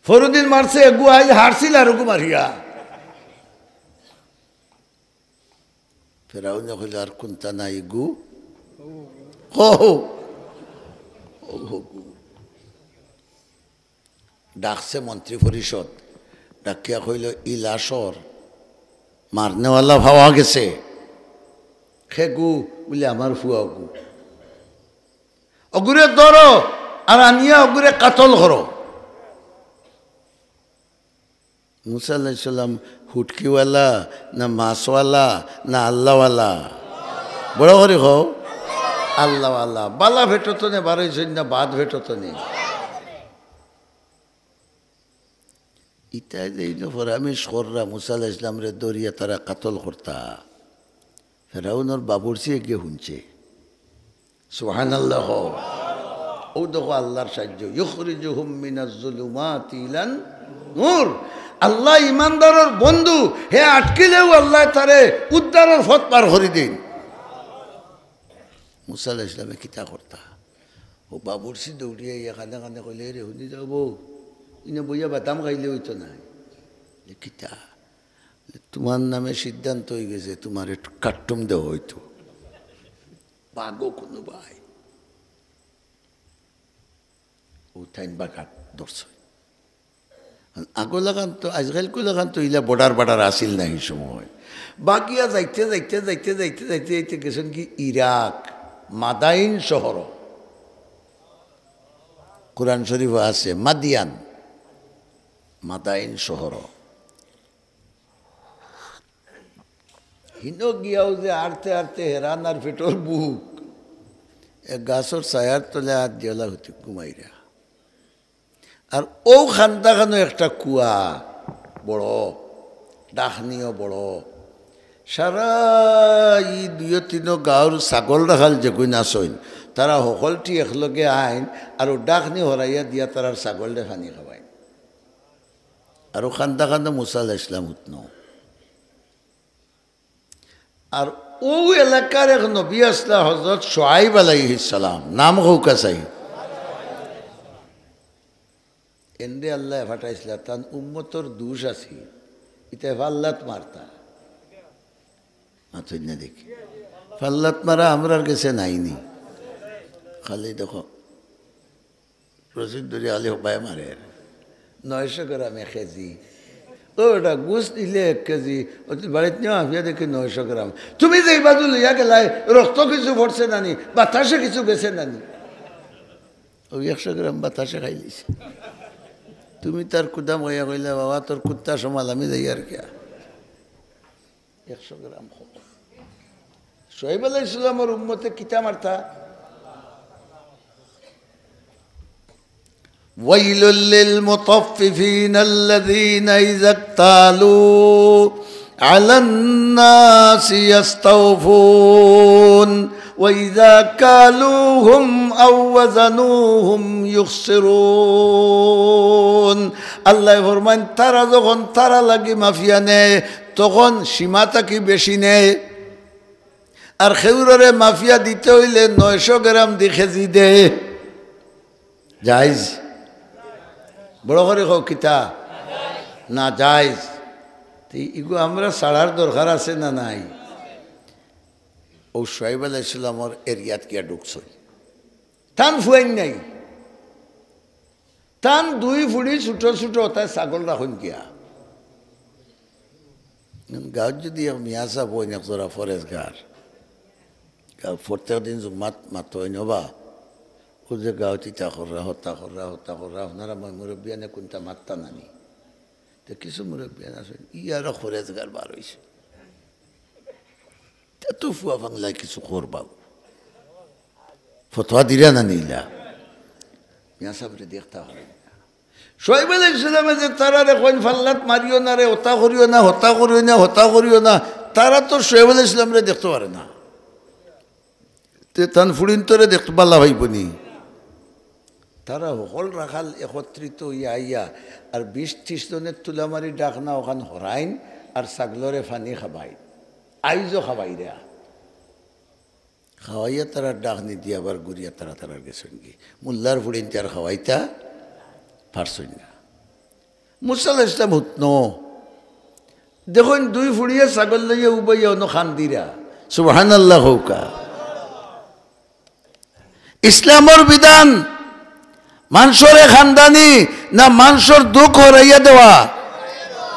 ফখরুদ্দিন মারছে, এগু আইজ হারছিল আর অগু মারিয়া। ফেরাউনে কইল, "আর কুন্তা নাই গু?" হো, হো। হো, হো, গু। ডাকছে মন্ত্রী পরিষদ, ডাকিয়া কইল, "ই লাশর মারনেওয়ালা পাওয়া গেছে।" "কে গু?" বুলে, "আমার ফুয়া গু।" "অগুরে ধরো, আর আনিয়া অগুরে কাতল করো।" মুসা আলাইহিস সালাম হুটকিওয়ালা, না মাছওয়ালা, না আল্লাহওয়ালা? বড় করি কও, আল্লাহওয়ালা। বালা পেটো তনে বারইছইন না বাদ পেটো তনে? ইতায় যে ইনো ফরামিশ কররা মুসা আলাইহিস সালামরে ধরিয়া তারা কাতল করতা, ফেরাউনর বাবুর্চিয়ে গিয়া হুনছে। সুবহানাল্লাহ। অউ দেখো আল্লাহর সাহায্য, ইউখরিজুহুম মিনাজ জুলুমাতি ইলান নূর। আল্লাহ ইমানদারর বন্ধু, হে আটকিলেউ আল্লায় তারে উদ্ধারর পথ বার করি দেইন। মুসা আলাইহিস সালামে কিতা করতা? অউ বাবুর্চি দৌড়িয়া আইয়া কানে কানে কইলে, "রে, হুনি যাও বউ, ইনো বইয়া বাদাম খাইলে অইতো নায়।" "কিতা?" "তুমার নামে সিদ্ধান্ত অইগেছে, তুমারে কাট্টুম দেওয়া অইতো।" বাগো কুনু বায়। অউ তাইন বাগাত ধরছইন। আগর লাখান তো, আইজকাইলকুর লাখান তো ইলা বর্ডার বর্ডার আছিল না হি সময়। বাগিয়া যাইতে, যাইতে, যাইতে, যাইতে, যাইতে, যাইতে গেছইন কি ইরাক, মাদাইন শহর। কোরআন শরীফো আছে, মাদিয়ান, মাদাইন শহর। হিনো গিয়াউ যে আরতে আরতে হেরান আর পেটর ভুক, এক গাছর ছায়ার তলে আত দিয়ালা হুতি ঘুমাইরা। আর অউ খান্দাখানো একটা কুয়া, বড়, ডাকনিও বড়। সারা ই দুইও তিনো গাউর ছাগল রাখাল যেগুইন আছইন, তারা হকলটি একলগে আইন, আর অউ ডাকনি হরাইয়া দিয়া তারার ছাগলরে পানি খাওয়াইন। আর অউ খান্দাখানো মুসা আলাইহিস সালাম হুতনো। আর অউ এলাকার এক নবী আছলা হজরত শুআইব আলাইহিস সালাম, নাম কউক্কা চাই। এনরে আল্লায় পাঠাইছলা, তান উম্মতর দুষ আছিল, ইতায় ফাল্লাত মারতা। মাতইন না দেখি। ফাল্লাত মারা আমরার গেছে নাইনি। খালি দেখো, রশিদ ধরি আলি হবায় মারে। নয়শো গ্রাম এক কেজি। ও বেটা, গুস্ত নিলে এক কেজি, ও তুই বাড়িত নিয়া মাপিয়া দেখি নয়শো গ্রাম। তুমি যে ইবাদু লইয়া গেলায়, রক্ত কিছু পড়ছে নানি, বাতাসে কিছু গেছে নানি? অউ একশো গ্রাম বাতাসে খাইলিছে। তুমি তার কুদাম কইয়া কইলা, "বাবা, তোর কুত্তা সমাল, আমি যাইয়ার কিয়া।" একশো গ্রাম কম। শুআইব আলাইহিস সালামর উম্মতে কিতা মারতা? ويل للمطففين الذين إذا اكتالوا على الناس يستوفون وإذا كالوهم أو وزنوهم يخسرون। আল্লায় ফরমাইন, তারা যখন তারা লাগি মাফিয়া নেয়, তখন সীমা থাকি বেশি নেয়। আর খেউররে মাফিয়া দিতে অইলে নয়শো গ্রাম দি কেজি দেয়। জায়েজ? বড় করি কও, কিতা? নাজায়েজ। তে ইগু আমরা ছাড়ার দরকার আছে না নাই? অউ শুয়াইব আলাইহিস সালামর এরিয়াত গিয়া ঢুকছইন। তান ফুয়াইন নাই, তান দুই ফুড়ি ছুটো ছুটো, অতায় ছাগল রাখইন গিয়া। গাঁওত যুদি এক মিয়া সাব অইন, এক জরা ফরেজগার, গাঁওত প্রত্যেক দিন জুম্মাত মাতইন, "ওবা, অউ যে গাঁওত ইতা কররা, হতা কররা, হতা কররা, আপনারা ময়-মুরব্বিয়ানে কুনতা মাততা না নি?" তে কিছু মুরব্বিয়ান আছইন, "ই আরো ফরেজগার বার অইছে।" তে তো ফুয়া ফাংলায় কিছু করবা। ফতোয়া দিরা না নি ইলা? মিয়া সাবরে দেখতা পারইন না। শুয়াইব আলাইহিস সালামে যে তারারে কইন, "ফাল্লাত মারিও না রে, হতা করিও না, হতা করিও না, হতা করিও না।" তারা তো শুয়াইব আলাইহিস সালামরে দেখতা পারে না। তে তান ফুড়িন্তরে দেখতা বালা পাইবো নি? তারা হকল রাখাল একত্রিত অইয়া আইয়া আর বিশ ত্রিশ জনের তুলামারি ডাকনা অখান হরাইন আর ছাগলরে পানি খাবাইন। আইজও খাবাইরা। খাওয়াইয়া তারা ডাকনি দিয়া আবার ঘুরিয়া তারা তারার গেছইন গি। মোল্লার ফুড়িন্তে আর খাওয়াইতা পারছইন না। মুসা আলাইহিস সালাম হুতনো। দেখইন দুই ফুড়িয়ে ছাগল লইয়া উবাইয়া অনো কান্দিরা। সুবহানাল্লাহ কউক্কা। ইসলামর বিধান মানষরে কান্দানি না মানষর দুখ হরাইয়া দেওয়া?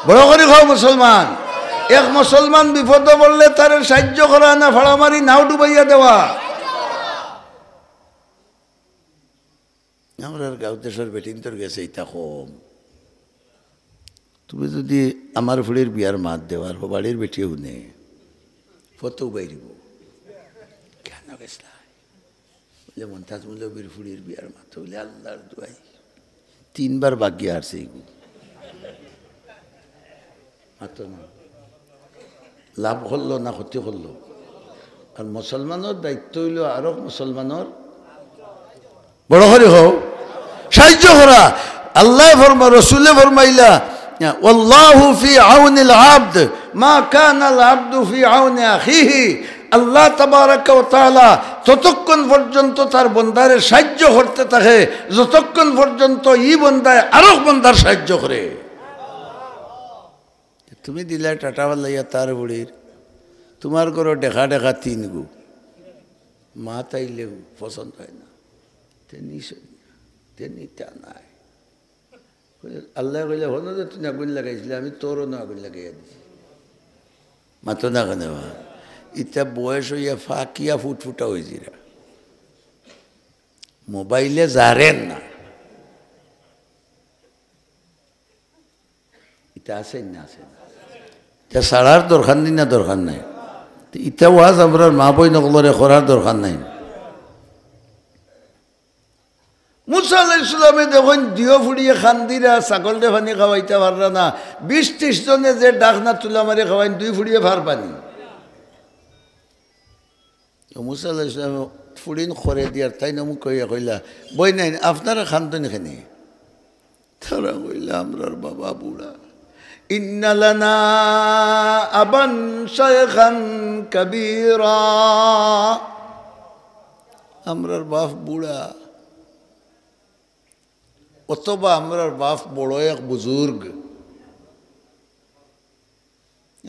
বড় করি কও মুসলমান। এক মুসলমান বিপদো পড়লে তারে সাইয্য করা না ফাড়া মারি নাও ডুবাইয়া দেওয়া? আমরার গাঁও দেশর বেটিন্তর গেছে ইতা কম। তুমি যুদি আমার ফুড়ির বিয়ার মাত দেও আর হবাড়ির বেটিয়ে হুনে, ফতু বাইরিব। কেনে গেছলা? বলে, "মন্তাজ মৌলবীর ফুড়ির বিয়ার মাত।" বলে, "আল্লাহর দোয়াই।" তিনবার বাগিয়া হারছে ইগু। মাতো না। লাভ করলো না ক্ষতি করলো? আর মুসলমানর দায়িত্ব অইলো আরক মুসলমানর, বড় করি কও, সাইয্য করা। আল্লায় ফরমা-, রসুলে ফরমাইলা, "ওয়াল্লাহু ফি আউনিল আবদ মা কানাল আবদু ফি আউনি আখিহি।" আল্লাহ তাবারাকা ওয়া তাআলা ততক্ষণ পর্যন্ত তার বন্দারে সাইয্য করতে থাকে, যতক্ষণ পর্যন্ত ই বন্দায় আরক বন্দার সাইয্য করে। তুমি দিলায় টাটা ফালাইয়া তার ফুড়ির, তুমার ঘরো ডেকা ডেকা তিন গু, মাত আইলেও পছন্দ অয় না, তে নিস না, তে নিতা নায়। আল্লায় কইলা, "হনো যে তুই আগুন লাগাইছলে, আমি তোর অনো আগুন লাগাইয়া দিছি।" মাতো না কেনে বা? ইতা বয়স অইয়া ফাকিয়া ফুটফুটা অইজিরা। মোবাইলে জারের না। ইতা আছে না, আছে না? ইতা ছাড়ার দরকার নি না দরকার নাই? তে ইতা ওয়াজ আমরার মা বইন অকলরে করার দরকার নাই। মুসা আলাইহিস সালামে দেখইন দিও ফুড়িয়ে কান্দিরা, ছাগলরে পানি খাওয়াইতা পাররা না, বিশ ত্রিশ জনে যে ডাকনা তুলা মারি খাওয়াইন, দুই ফুড়িয়ে পারবা নি? তো মুসা আলাইহিস সালামে ফুড়িন করে দিয়ার তাইন অমুক কইয়া কইলা, "বইনাইন, আপনারা কান্দইন কেনে?" তারা কইলা, "আমরার বাবা বুড়া। ইন্না লানা আবান শাইখান কাবীরা।" আমরার বাপ বুড়া, অথবা আমরার বাপ বড় এক বুজুর্গ।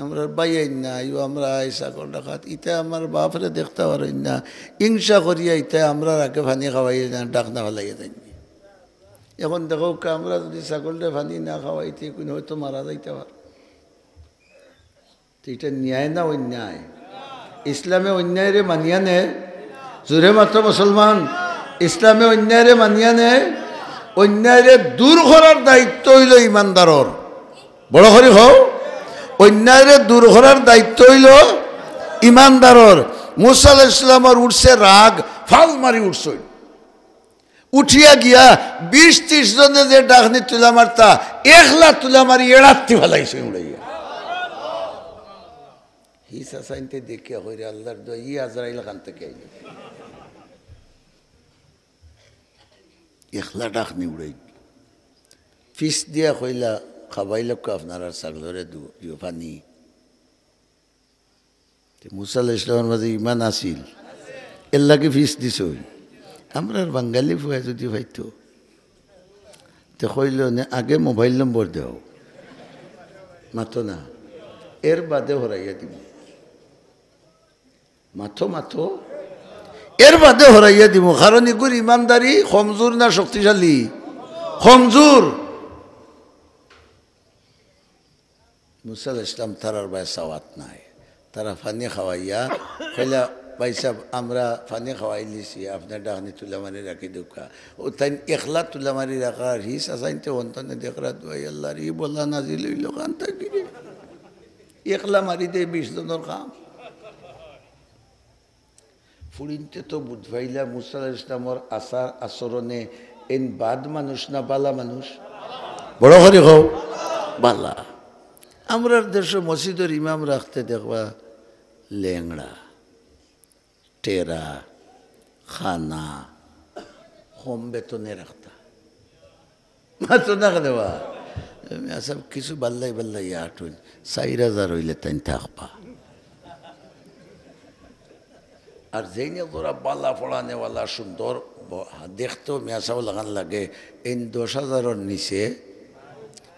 আমরার ভাইয়াইন না, ইও আমরা আইসা কল ডাকাত, ইতা আমার বাপরে দেখতা পারইন না, হিংসা করিয়া ইতা আমরার আগে পানি খাওয়াইয়া না, ডাকনা ফালাইয়া যাইন। এখন দেখউক্কা, আমরা যুদি ছাগলরে পানি না খাওয়াইতে, কুন হয়তো মারা যাইতা পারে। তো ইটা ন্যায় না অন্যায়? ইসলামে অন্যায়রে মানিয়া নে? জোরে মাতো মুসলমান, ইসলামে অন্যায়রে মানিয়া নে? অন্যায়রে দূর করার দায়িত্ব অইলো ইমানদারর। বড় করি কও, অন্যায়রে দূর করার দায়িত্ব অইলো ইমানদারর। মুসা আলাইহিস সালামর উঠছে রাগ, ফাল মারি উঠছইন। উঠিয়া গিয়া বিশ ত্রিশ জনে যে ডাকনি তুলা মারতা, একলা তুলা মারি এড়াত্তি ফালাইছে উড়াইয়া। হি চাচাইন্তে দেখিয়া কইরা, "আল্লাহর দোয়া, ই আজরাইল কান থাকি আইলো?" একলা ডাকনি উড়াই। ফিস দিয়া কইলা, "খাবাইলাউক্কা আপনারার ছাগলরে দু-, দিও পানি।" তে মুসা আলাইহিস সালামর মাঝে ইমান আছিল, এরলাগি ফিস দিছইন। আমরার বাঙালি ফুয়ায় যুদি পাইতো, তে কইলো নে, "আগে মোবাইল নম্বর দেও।" মাতো না, এর বাদে হরাইয়া দিমু। মাতো, মাতো। এর বাদে হরাইয়া দিমু, কারণ ইগুর ইমানদারি কমজোর না শক্তিশালী? কমজোর। মুসা আলাইহিস সালাম তারার বায় সাওয়াত নাই। তারা পানি খাওয়াইয়া কইলা, "ভাইসাব, আমরা পানি খাওয়াইলিছি, আপনার ডাকনি তুলা মারি রাখি দেউক্কা।" অউ তাইন একলা তুলা মারি রাখার হিস আসাইনতে অন্তনে দেখরা দুয়াই আল্লাহর ই বলা নাজিল অইলো কান থাকি রে। একলা মারি দে বিশ জনর কাম। ফুড়িন্তে তো বুঝ পাইলা মুসা আলাইহিস সালামর আচার আচরণে এইন বাদ মানুষ না বালা মানুষ? বড় করি কও, বালা। আমরার দেশো মসজিদর ইমাম রাখতে দেখবা লেংড়া, টেরা, কানা, কম বেতনে রাখতা। মাতো না কেনে বা? মিয়া সাব কিছু বাল্লাই বাল্লাই আটুন, চাইর হাজার অইলে তাইন থাকবা। আর যেইন এগু বালা পড়ানেওয়ালা সুন্দর ব-, দেখতেও মিয়া সাব লাখান লাগে, এইন দশ হাজারর নিচে,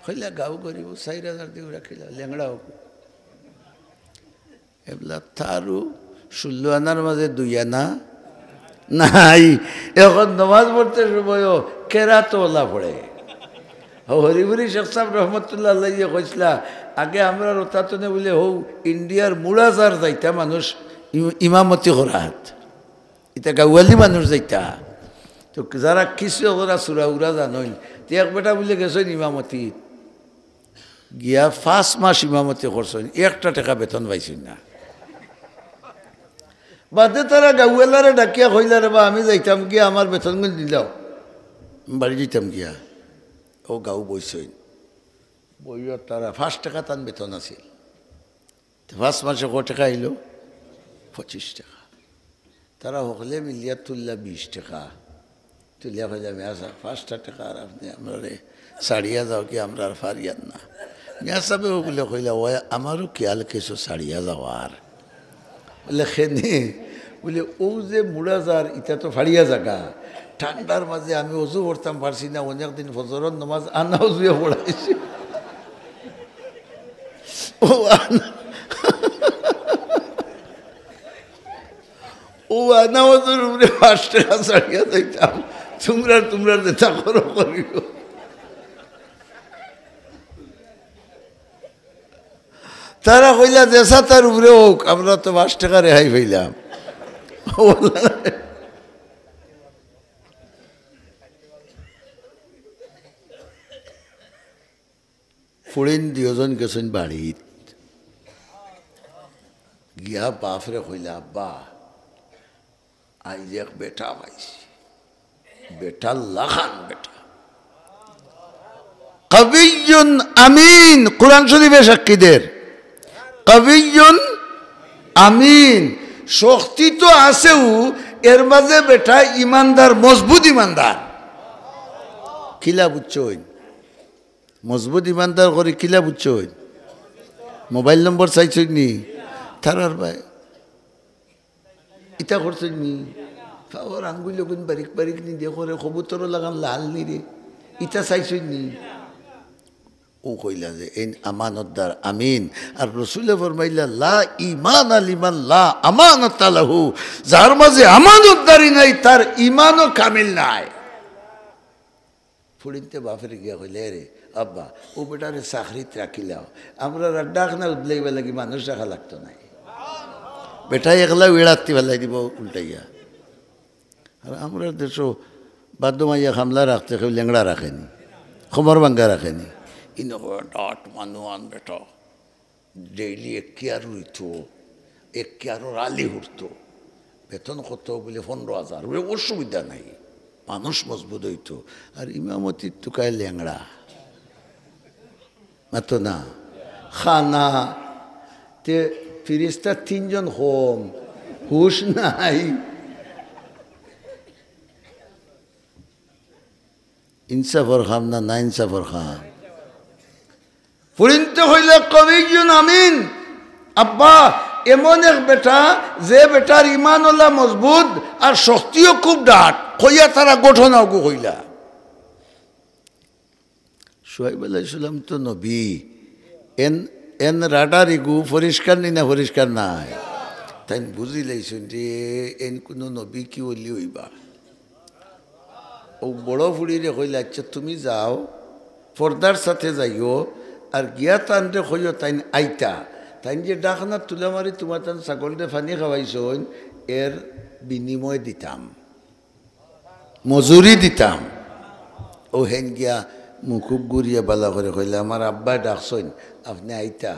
কইলা গাউ গরিব, চাইর হাজার দিয়াউ রাখিলা, লেংড়া অউক। এবলা তারও ষোলো আনার মাঝে দুই আনা নাই। এখন নমাজ পড়তে সময়ও কেরাত অলা পড়ে। হরিপুরি শেখ সাব রহমতুল্লাহ আলাইহি কইছলা, আগে আমরার অতাতনে বুলে হউ ইন্ডিয়ার মুড়াজার যাইতা মানুষ ইম-, ইমামতি করাত। ইতা গাউয়ালি মানুষ যাইতা। তো যারা কিছু অকরা সুরা উরা জানইন, তে এক বেটা বুলে গেছইন ইমামতি। গিয়া পাঁচ মাস ইমামতি করছইন, একটা টেকা বেতন পাইছইন না। বাদে তারা গাউয়ালারে ডাকিয়া কইলা, "রে বা, আমি যাইতাম গিয়া, আমার বেতনগুন দিলাও।" আমি বাড়ি যাইতাম গিয়া। অউ গাউ বইছইন। বইয়া তারা পাঁচ টেকা তান বেতন আছিল। তে পাঁচ মাসে কয় টেকা আইলো? পঁচিশ টেকা। তারা হকলে মিলিয়া তুললা বিশ টেকা। তুলিয়া কইলা, "মিয়া সাব, পাঁচটা টেকা আর আপনে আমরারে ছাড়িয়া যাও কি, আমরা আর পারিয়ার না।" মিয়া সাবে অউ বুলে কইলা, "ওই আমারও খিয়াল কিছু ছাড়িয়া যাওয়ার।" বুলে, "কেনে?" বুলে, "অউ যে মুড়াজার, ইটা তো ফাড়িয়া জাগা। ঠান্ডার মাঝে আমি অজু করতাম পারছি না, অনেক দিন ফজরর নমাজ আনা অজুয়ে পড়াইছি।" অউ আনা, অউ আনা অজুর উপরে পাঁচ টেকা ছাড়িয়া যাইতাম, তুমরার, তুমরার যেতা করো করিও। তারা কইলা, "যেতা তার উপরে অউক, আমরা তো পাঁচ টেকা রেহাই পাইলাম।" ফুড়িন দুইজন গেছইন বাড়িত। গিয়া বাফরে কইলা, "আব্বা, আইজ এক বেটা পাইছি, বেটার লাখান বেটা। কাবিয়্যুন আমিন।" কোরআন শরীফে সাক্ষী দের, কাবিয়্যুন আমিন। শক্তি তো আছেউ, এর মাঝে বেটা ইমানদার, মজবুত ইমানদার। কিলা বুঝছইন? মজবুত ইমানদার করি কিলা বুঝছইন? মোবাইল নম্বর চাইছইন নি? তারার বায় ইতা করছইন নি? পাওর আঙ্গুইল অগুন বারিক বারিক নি দেখো রে, কবুতর লাখান লাল নি রে, ইতা চাইছইন নি? অউ কইলা যে এইন আমানতদার আমিন। আর রসুলে ফরমাইলা, "লা ঈমানা লিমান লা আমানাতা লাহু।" যার মাঝে আমানতদারি নাই, তার ইমানও কামিল নাই। ফুড়িন্তে বাফরে গিয়া কইলে, "রে আব্বা, অউ বেটারে চাকরিত রাখিলাও, আমরার ডাক না উদলাইবার লাগি মানুষ রাখা লাগতো নায়।" বেটায় একলা উড়াত্তি ফালাই দিবো উল্টাইয়া। আর আমরার দেশো বাদো মাইয়া কামলা রাখতে কেউ লেংড়া রাখে নি, কোমর ভাঙ্গা রাখে নি। ইনো কয় ডাট মানুয়ান বেটা। ডেইলি এক কিয়ার রুইতো, এক কিয়ারর আলি হুরতো। বেতন কত বুলে? পনরো হাজার। বুলে, "অসুবিধা নাই, মানুষ মজবুত অইতো।" আর ইমামতির তুকায় লেংড়া। মাতো না। কানা। তে ফিরিস্তা তিনজন কম, হুশ নাই। ইনসাফর কাম না, না ইনসাফর কাম? ফুড়িন্তে কইলা, "কাবিয়্যুন আমিন।" আব্বা, এমন এক বেটা, যে বেটার ইমান অলা মজবুত আর শক্তিও খুব ডাট। কইয়া তারা ঘটনা অগু কইলা। শুআইব আলাইহিস সালাম তো নবী। এন, এন রাডার ইগু পরিষ্কার নি না পরিষ্কার নায়? তাইন বুঝিলাইছইন যে এইন কুনু নবী কি অলি অইবা। অউ বড় ফুড়িরে কইলা, "আইচ্ছা, তুমি যাও, পর্দার সাথে যাইও, আর গিয়া তানরে কইও তাইন আইতা। তাইন যে ডাকনা তুলা মারি তুমার তান ছাগলরে পানি খাওয়াইছইন, এর বিনিময় দিতাম, মজুরি দিতাম।" অউ হেন গিয়া মুখুক ঘুরিয়া বালা করি কইলা, "আমার আব্বায় ডাকছইন, আপনে আইতা,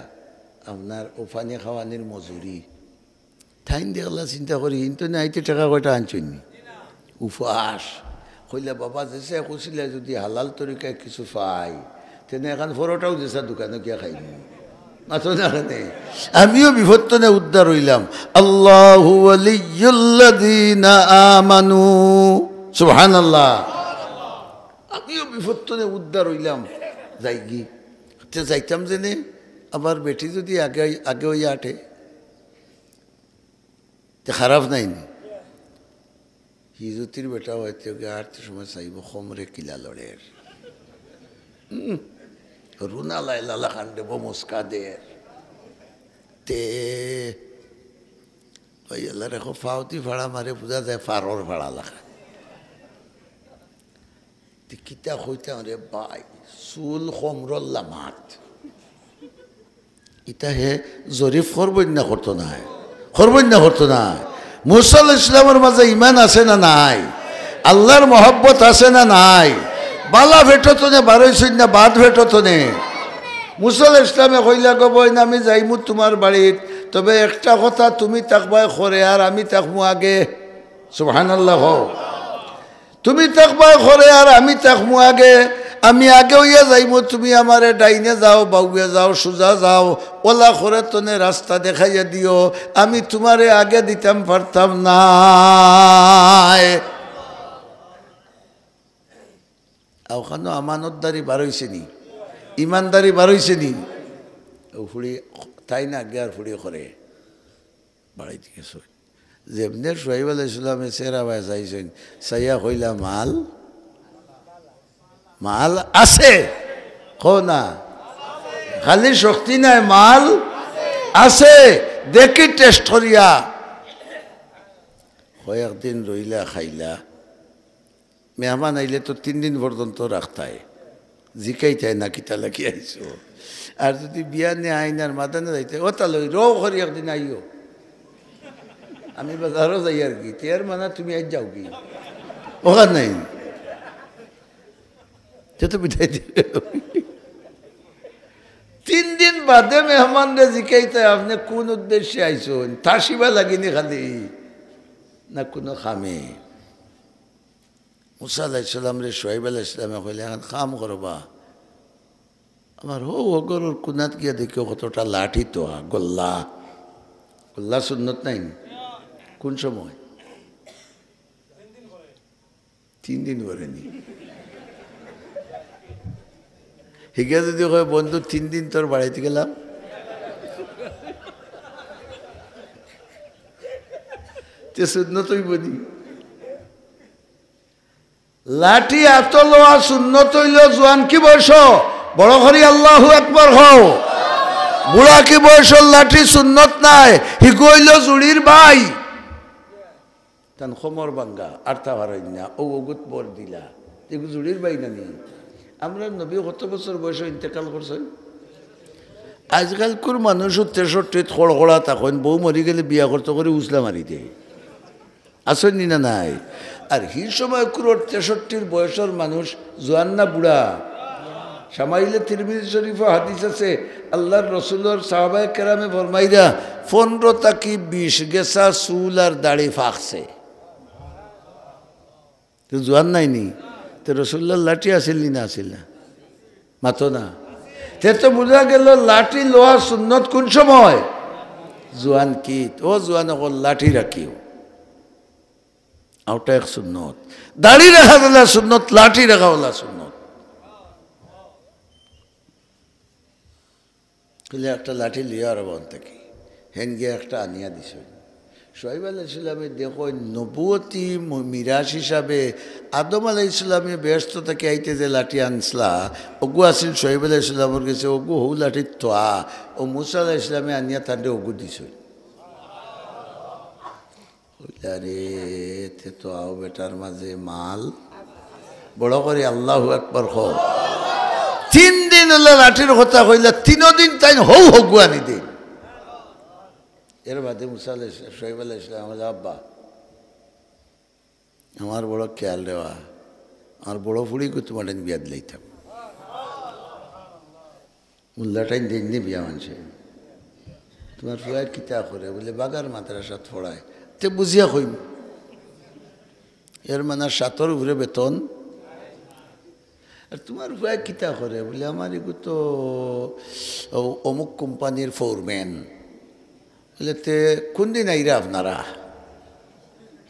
আপনার অউ পানি খাওয়ানির মজুরি।" তাইন দেখলা চিন্তা করি, "ইন তো না আইতে টেকা কয়টা আনছইন নি?" উপাস। কইলা, "বাবা, যেছা কইছিলা যুদি হালাল তরিকায় কিছু পাই, তেনে এখান পরোটাও যেছা দোকানো গিয়া খাইমু।" মাতো না কেনে? আমিও বিপদ তনে উদ্ধার অইলাম। আল্লাহু ওয়ালিয়্যুল্লাযীনা আমানু। সুবহানাল্লাহ। আমিও বিপদ তনে উদ্ধার অইলাম। যাইগি। তে যাইতাম যেনে, আবার বেটি যুদি আগে, আগে অইয়া আটে। তে খারাপ নায় নি? হিজুতির বেটা অইতে গিয়া আটতে সময় চাইবো, কমরে কিলা লড়ের। হুম। রুনা লাইলা লাখান দেবো মুস্কা দের। তে, ওই আল্লাহ রেখো ফাউতি ফাড়া মারে বুঝা যায় ফারর ফাড়া লাখান। তে কিতা কইতাম রে ভাই, চুল কমরর লামাত। ইতা হে জরিফ করবইন না করতো নায়? করবইন না করতো নায়? মুসা আলাইহিস সালামর মাঝে ইমান আছে না নাই? আল্লাহর মহব্বত আছে না নাই? বালা ফেটো তনে বারইছইন না বাদ ফেটো তনে? মুসা আলাইহিস সালামে কইলা, "গো বইন, আমি যাইমু তুমার বাড়িত, তবে একটা কথা, তুমি থাকবায় খরে আর আমি থাকমু আগে।" সুবহানাল্লাহ কও। তুমি থাকবায় খরে আর আমি থাকমু আগে। আমি আগে অইয়া যাইমু, তুমি আমারে ডাইনে যাও, বাউয়ে যাও, সুজা যাও, অলা খরে তনে রাস্তা দেখাইয়া দিও, আমি তুমারে আগে দিতাম পারতাম নায়। অখানো আমানতদারি বারইছে নি, ইমানদারি বারইছে নি। অউ ফুড়ি তাইন আগে আর ফুড়ি খরে বাড়িত গেছইন। যেমনে শুয়াইব আলাইহিস সালামে চেহারা বায় চাইছইন, চাইয়া কইলা, "মাল, মাল আছে।" কও না, খালি শক্তি নাই, মাল আছে। দেখি টেস্ট করিয়া। কয়েকদিন রইলা, খাইলা। মেহমান আইলে তো তিন দিন পর্যন্ত রাখতায়, জিকাইতায় না কিতা লাগি আইছো। আর যুদি বিয়ানে আইন আর মাদানে যাইতে, "ও তালই রও করি একদিন আইও, আমি বাজারো যাই আর কি, তে এর মানে তুমি আইজ যাওগি।" অখান নাই, তে তো বিদায় দিলে। তিন দিন বাদে মেহমানরে জিকাইতায়, "আপনে কুন উদ্দেশ্যে আইছইন? তাসিবা লাগিনি খালি, না কুনু কামে?" মুসা আলাইহিস সালামরে শুয়াইব আলাইহিস সালামে কইলা, "এখান কাম করবা, আমার হউ হগরর কুনাত গিয়া দেখিও কতটা লাঠি থোয়া, গল্লা।" গল্লা সুন্নত নায় নি? কুন সময়? তিন দিন পরে নি? হিগা যুদি কয়, "বন্ধু, তিন দিন তোর বাড়িত গেলাম," তে সুন্নত অইবো নি? লাঠি আতো লওয়া সুন্নত অইলো জুয়ানকি বয়স। বড় করি আল্লাহু আকবার কও। বুড়াকি বয়সর লাঠি সুন্নত নায়, হিগু অইলো জুড়ির বাই। তান কমর ভাঙ্গা, আটতা পারইন না, অউ অগুত বর দিলা। ইগু জুড়ির বাই না নি? আমরার নবী কত বছর বয়সো ইন্তেকাল করছইন? আইজকালকুর মানুষও তেষট্টিত খড়খড়া থাকইন, বউ মরি গেলে বিয়া করতো করি উছলা মারি দেয়। আছইন নি না নাই? আর হি সময়কুরর তেষট্টির বয়সর মানুষ জুয়ান না বুড়া? শামাইলে তিরমিজি শরীফো হাদিস আছে, আল্লাহর রসুলর সাহাবায়ে কেরামে ফরমাইরা, "পনরো থাকি বিশ গেছা চুল আর দাড়ি ফাকছে।" তে জুয়ান নায় নি? তে রসুলুল্লাহর লাঠি আছিল নি না আছিল না? মাতো না। তে তো বুঝা গেল লাঠি লওয়া সুন্নত কুন সময়? জুয়ানকিত। ও জুয়ান অকল, লাঠি রাখিও। অউটা এক সুন্নত। দাড়ি রাখা অলা সুন্নত, লাঠি রাখা অলা সুন্নত। কইলে, "একটা লাঠি লইয়া আর বন থাকি।" হেন গিয়া একটা আনিয়া দিছইন। শুয়াইব আলাইহিস সালামে দেখইন নবুয়তি ম-, মিরাস হিসাবে আদম আলাইহিস সালামে বেহেস্ত থাকি আইতে যে লাঠি আনছলা, অগু আছিল শুয়াইব আলাইহিস সালামর গেছে, অগু হউ লাঠিত থোয়া, অউ মুসা আলাইহিস সালামে আনিয়া তানরে অগু দিছইন। কইলা, "রে, তে তো আও বেটার মাঝে মাল।" বড় করি আল্লাহু আকবার কও। তিন দিন অইলা লাঠির কথা কইলা, তিনো দিন তাইন হউ হগুয়ানি দিন। এর বাদে মুসা আলাইহিস-, শুয়াইব আলাইহিস সালাম কইলা, "আব্বা, আমার বড় খেয়াল রেবা, আমার বড় ফুড়িগু তুমার বিয়া দিলাইতাম।" মোল্লাটাইন দেইন নি বিয়া মানষে। "তুমার ফুয়ায় কিতা করে?" বুলে, "বাগার মাদ্রাসাত পড়ায়।" "তে বুঝিয়া কইমু।" এর মানে সাতর উপরে বেতন। "আর তুমার ফুয়ায় কিতা করে?" বুলে, "আমার ইগু তো অ-, অমুক কোম্পানির ফোরম্যান।" বুলে, "তে কুনদিন আইরা আপনারা?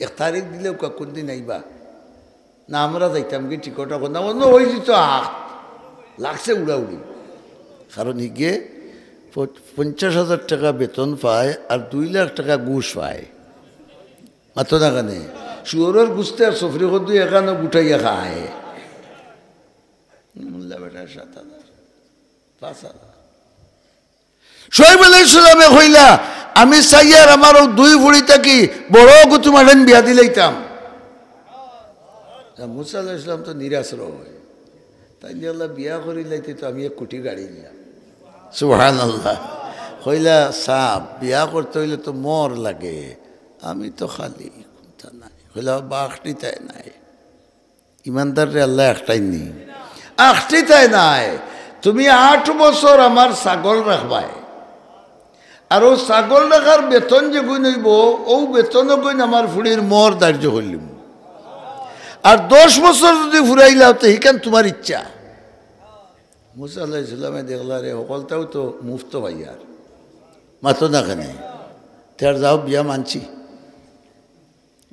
এক তারিখ দিলে কোনদিন আইবা?" "না, আমরা যাইতাম কি টিকট এখন না, অন্য ওই দিত আখ লাগছে উড়াউড়ি।" কারণ হিগে প-, পঞ্চাশ হাজার টেকা বেতন পায় আর দুই লাখ টেকা ঘুষ পায়। মাতো না কেনে? শুয়োরর গুস্তে আর সফরি কদ্দু এখানো গুটাইয়া খায়। মোল্লা বেটার সাত হাজার, পাঁচ হাজার। শুয়াইব আলাইহিস সালামে কইলা, "আমি চাইয়ার আমার অউ দুই ফুড়ি থাকি বড়গু তুমার বিয়া দিলাইতাম।" তা মুসা আলাইহিস সালাম তো নিরাশ্রয়। তাইন যে আল্লাহ বিয়া করিলাইতে তো আমি এক কোটি গাড়ি দিলাম। সুবহানাল্লাহ। কইলা, "সাব, বিয়া করতে অইলে তো মোহর লাগে, আমি তো খালি, কুন্তা নাই।" কইলা, "বাখটি তাই নাই।" ইমানদাররে আল্লায় আখটাইন নি? আখটি তাই নাই। তুমি আট বছর আমার ছাগল রাখবায়, আর অউ ছাগল রাখার বেতন যেগুইন অইবো, অউ বেতনগুইন আমার ফুড়ির মোহর ধার্য করিলিমু। আর দশ বছর যুদি ফুরাইলাও, তে হিখান তুমার ইচ্ছা। মুসা আলাইহিস সালামে দেখলা, রে, হকলতাউ তো মুফত পাইয়ার, মাতো না কেনে? তে আর যাও, বিয়া মানছি,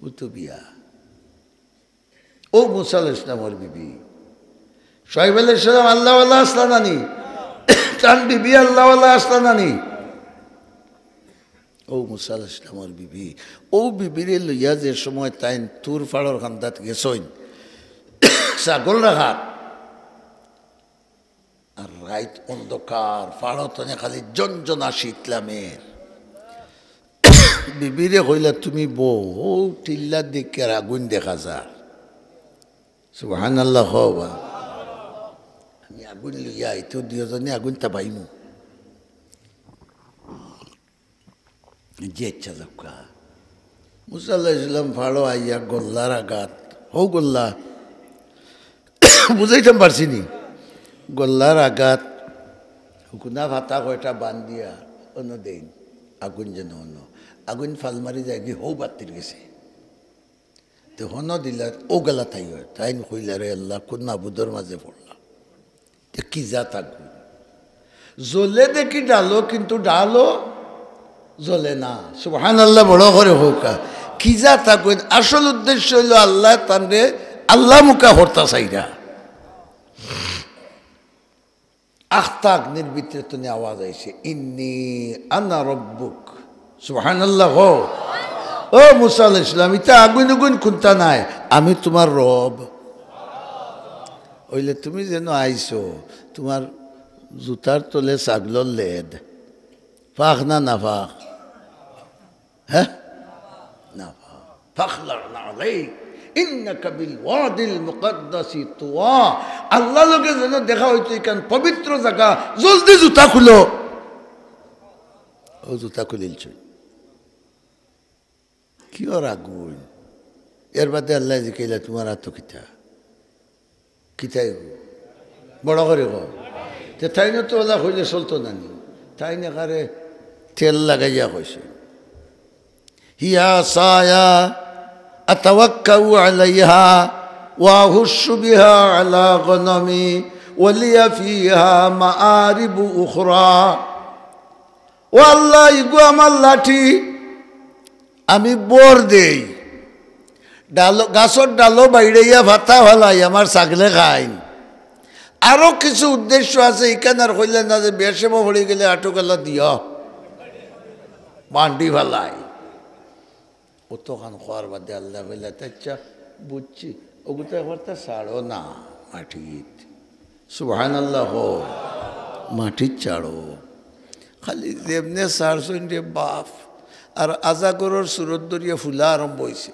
অউ তো বিয়া। অউ মুসা আলাইহিস সালামর বিবি। শুয়াইব আলাইহিস সালাম আল্লাহওয়ালা আছলা না নি? তান বিবি আল্লাহওয়ালা আছলা না নি? অউ মুসা আলাইহিস সালামর বিবি। অউ বিবিরে লইয়া যে সময় তাইন তুর ফাড়র কান্দাত গেছইন ছাগল রাখাত, আর রাইত অন্ধকার, ফাড়ো তনে খালি জনজনা শীত লামের। বিবিরে কইলা, "তুমি বও, অউ টিল্লার দিকে আর আগুইন দেখা যার।" সুবহানাল্লাহ কও বা। "আমি আগুইন লইয়া আইতো, দুইওজনে আগুইন তাপাইমু।" জি আচ্ছা, যাউক্কা। মুসা আলাইহিস সালাম ফাড়ো আইয়া গল্লার আগাত, হউ গল্লা, বুঝাইতাম পারছি নি? গল্লার আগাত হুকুনা ফাতা কয়টা বান্দিয়া অনো দেইন, আগুইন যেন অনো, আগুইন ফাল মারি যায়গি হউ বাত্তির গেছে। তে হনো দিলা, অউ গেলা তাই অয়। তাইন কইলা, "রে আল্লাহ, কুন মাবুদর মাঝে পড়লাম?" তে কি জাত আগুইন? জ্বলে দেখি ডালো, কিন্তু ডালো জ্বলে না। সুবহানাল্লাহ, বড় করি কউক্কা। কি জাত আগুইন? আসল উদ্দেশ্য অইলো আল্লায় তানরে আল্লাহ মুখা করতা চাইরা। আখতা আগ্নির ভিতরে তনে আওয়াজ আইছে, "ইন্নি আনা রব্বুক।" সুবহানাল্লাহ কও। "ও মুসা আলাইহিস সালাম, ইতা আগুইন উগুইন কুন্তা নায়, আমি তুমার রব।" অইলে তুমি যেন আইছো, তুমার জুতার তলে ছাগলর লেদ, পাক না নাপাক? হ্যাঁ? নাপাক। "ফাখলা নালাইক, ইন্নাকা বিল ওয়াদিল মুকাদ্দাসি তুওয়া।" আল্লাহর লগে যেন দেখা অইতো, ইখান পবিত্র জাগা, জলদি জুতা খুলো। অউ জুতা খুলিলছইন। কিওর আগুইন? এর বাদে আল্লায় জিকাইলা, "তুমার আতো কিতা?" কিতা ইগু? বড় করি কও। তে তাইনও তো অলা কইলে চলতো না নি? তাইন একারে তেল লাগাইয়া কইছে, "হিয়া আসায়া আতাওয়াক্কাউ আলাইহা ওয়া আহুশশু বিহা আলা গনামি ওয়া লিয়া ফিহা মাআরিবু উখরা।" ও আল্লাহ, ইগু আমার লাঠি, আমি বর দেই, ডালো, গাছর ডালো বাইড়াইয়া ফাতা ফালাই, আমার ছাগলে খাইন। আরো কিছু উদ্দেশ্য আছে, ইখান আর কইলে না যে বেশেবো পড়ি গেলে আটু গেলা দিও, বান্ডি ফালাই। অতখান কওয়ার বাদে আল্লায় কইলা, "আচ্ছা, বুঝছি, অগুতা একবার তা ছাড়ো না মাটিত।" সুবহানাল্লাহ কও। মাটিত ছাড়ো। খালি যেমনে ছাড়ছইন রে বাপ, আর আজাগরর সুরত ধরিয়া ফুলা আরম্ভ অইছে।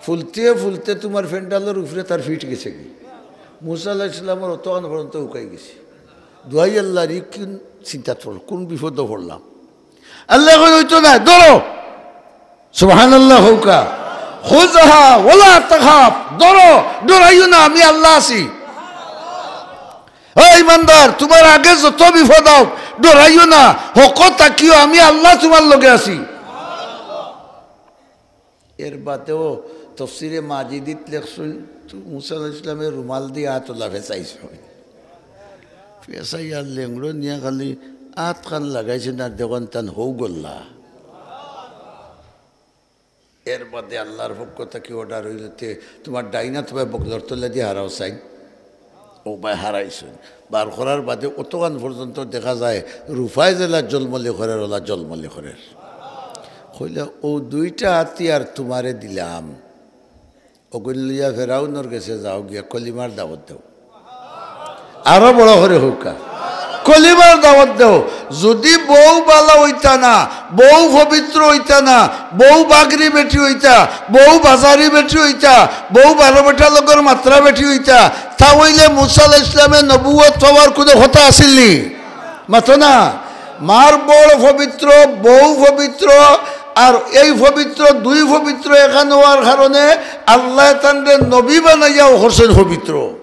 ফুলতে ফুলতে তুমার প্যান্ডালর উপরে তার ফিট গেছেগি। মুসা আলাইহিস সালামর অতখান পর্যন্ত হুকাই গেছে। দোহাই আল্লাহর, ই কুন চিন্তাত পড়ল, কুন বিপদো পড়লাম। আল্লায় কইন, "অইতো নায়, ধরো।" সুবহানাল্লাহ কউক্কা। "খুযহা ওয়ালা তাখাফ, ধরো, ডরাইও না, আমি আল্লাহ আছি।" ও ইমানদার, তুমার আগে যত বিপদ আউক, ডরাইও না, হকো থাকিও, আমি আল্লাহ তুমার লগে আছি। এর বাদেও তফসিরে মাজিদিত লেখছইন, তু মুসা আলাইহিস সালামে রুমাল দি আত অলা ফেছাইছইন। ফেছাইয়া লেংড়ো নিয়া খালি আতখান লাগাইছইন, আর দেখইন তান হউ গল্লা। এর বাদে আল্লাহর পক্ষ থাকি অর্ডার অইলো, "তে তুমার ডাইন আত বায় বগলর তলেদি হারাও চাইন।" অউ বায় হারাইছইন। বার করার বাদে অতখান পর্যন্ত দেখা যায়, রুফায় যেলা জলমলি করের, অলা জলমলি করের। কইলা, "অউ দুইটা হাতিয়ার তুমারে দিলাম, অগুইন লইয়া ফেরাউনর গেছে যাও, গিয়া কলিমার দাওয়াত দেও।" আরো বড় করি কউক্কা, "কলিমার দাওয়াত দেও।" যুদি বউ ভালা অইতা না, বউ পবিত্র অইতা না, বউ বাগরি বেটি অইতা, বউ বাজারি বেটি অইতা, বউ বারো বেটা লগর মাতরা বেটি অইতা, তা অইলে মুসা আলাইহিস সালামে নবুয়ত পাওয়ার কুনু কথা আছিল নি? মাতো না। মার বড় পবিত্র, বউ পবিত্র, আর এই পবিত্র, দুই পবিত্র একখান অওয়ার কারণে আল্লায় তানরে নবী বানাইয়াও করছইন পবিত্র।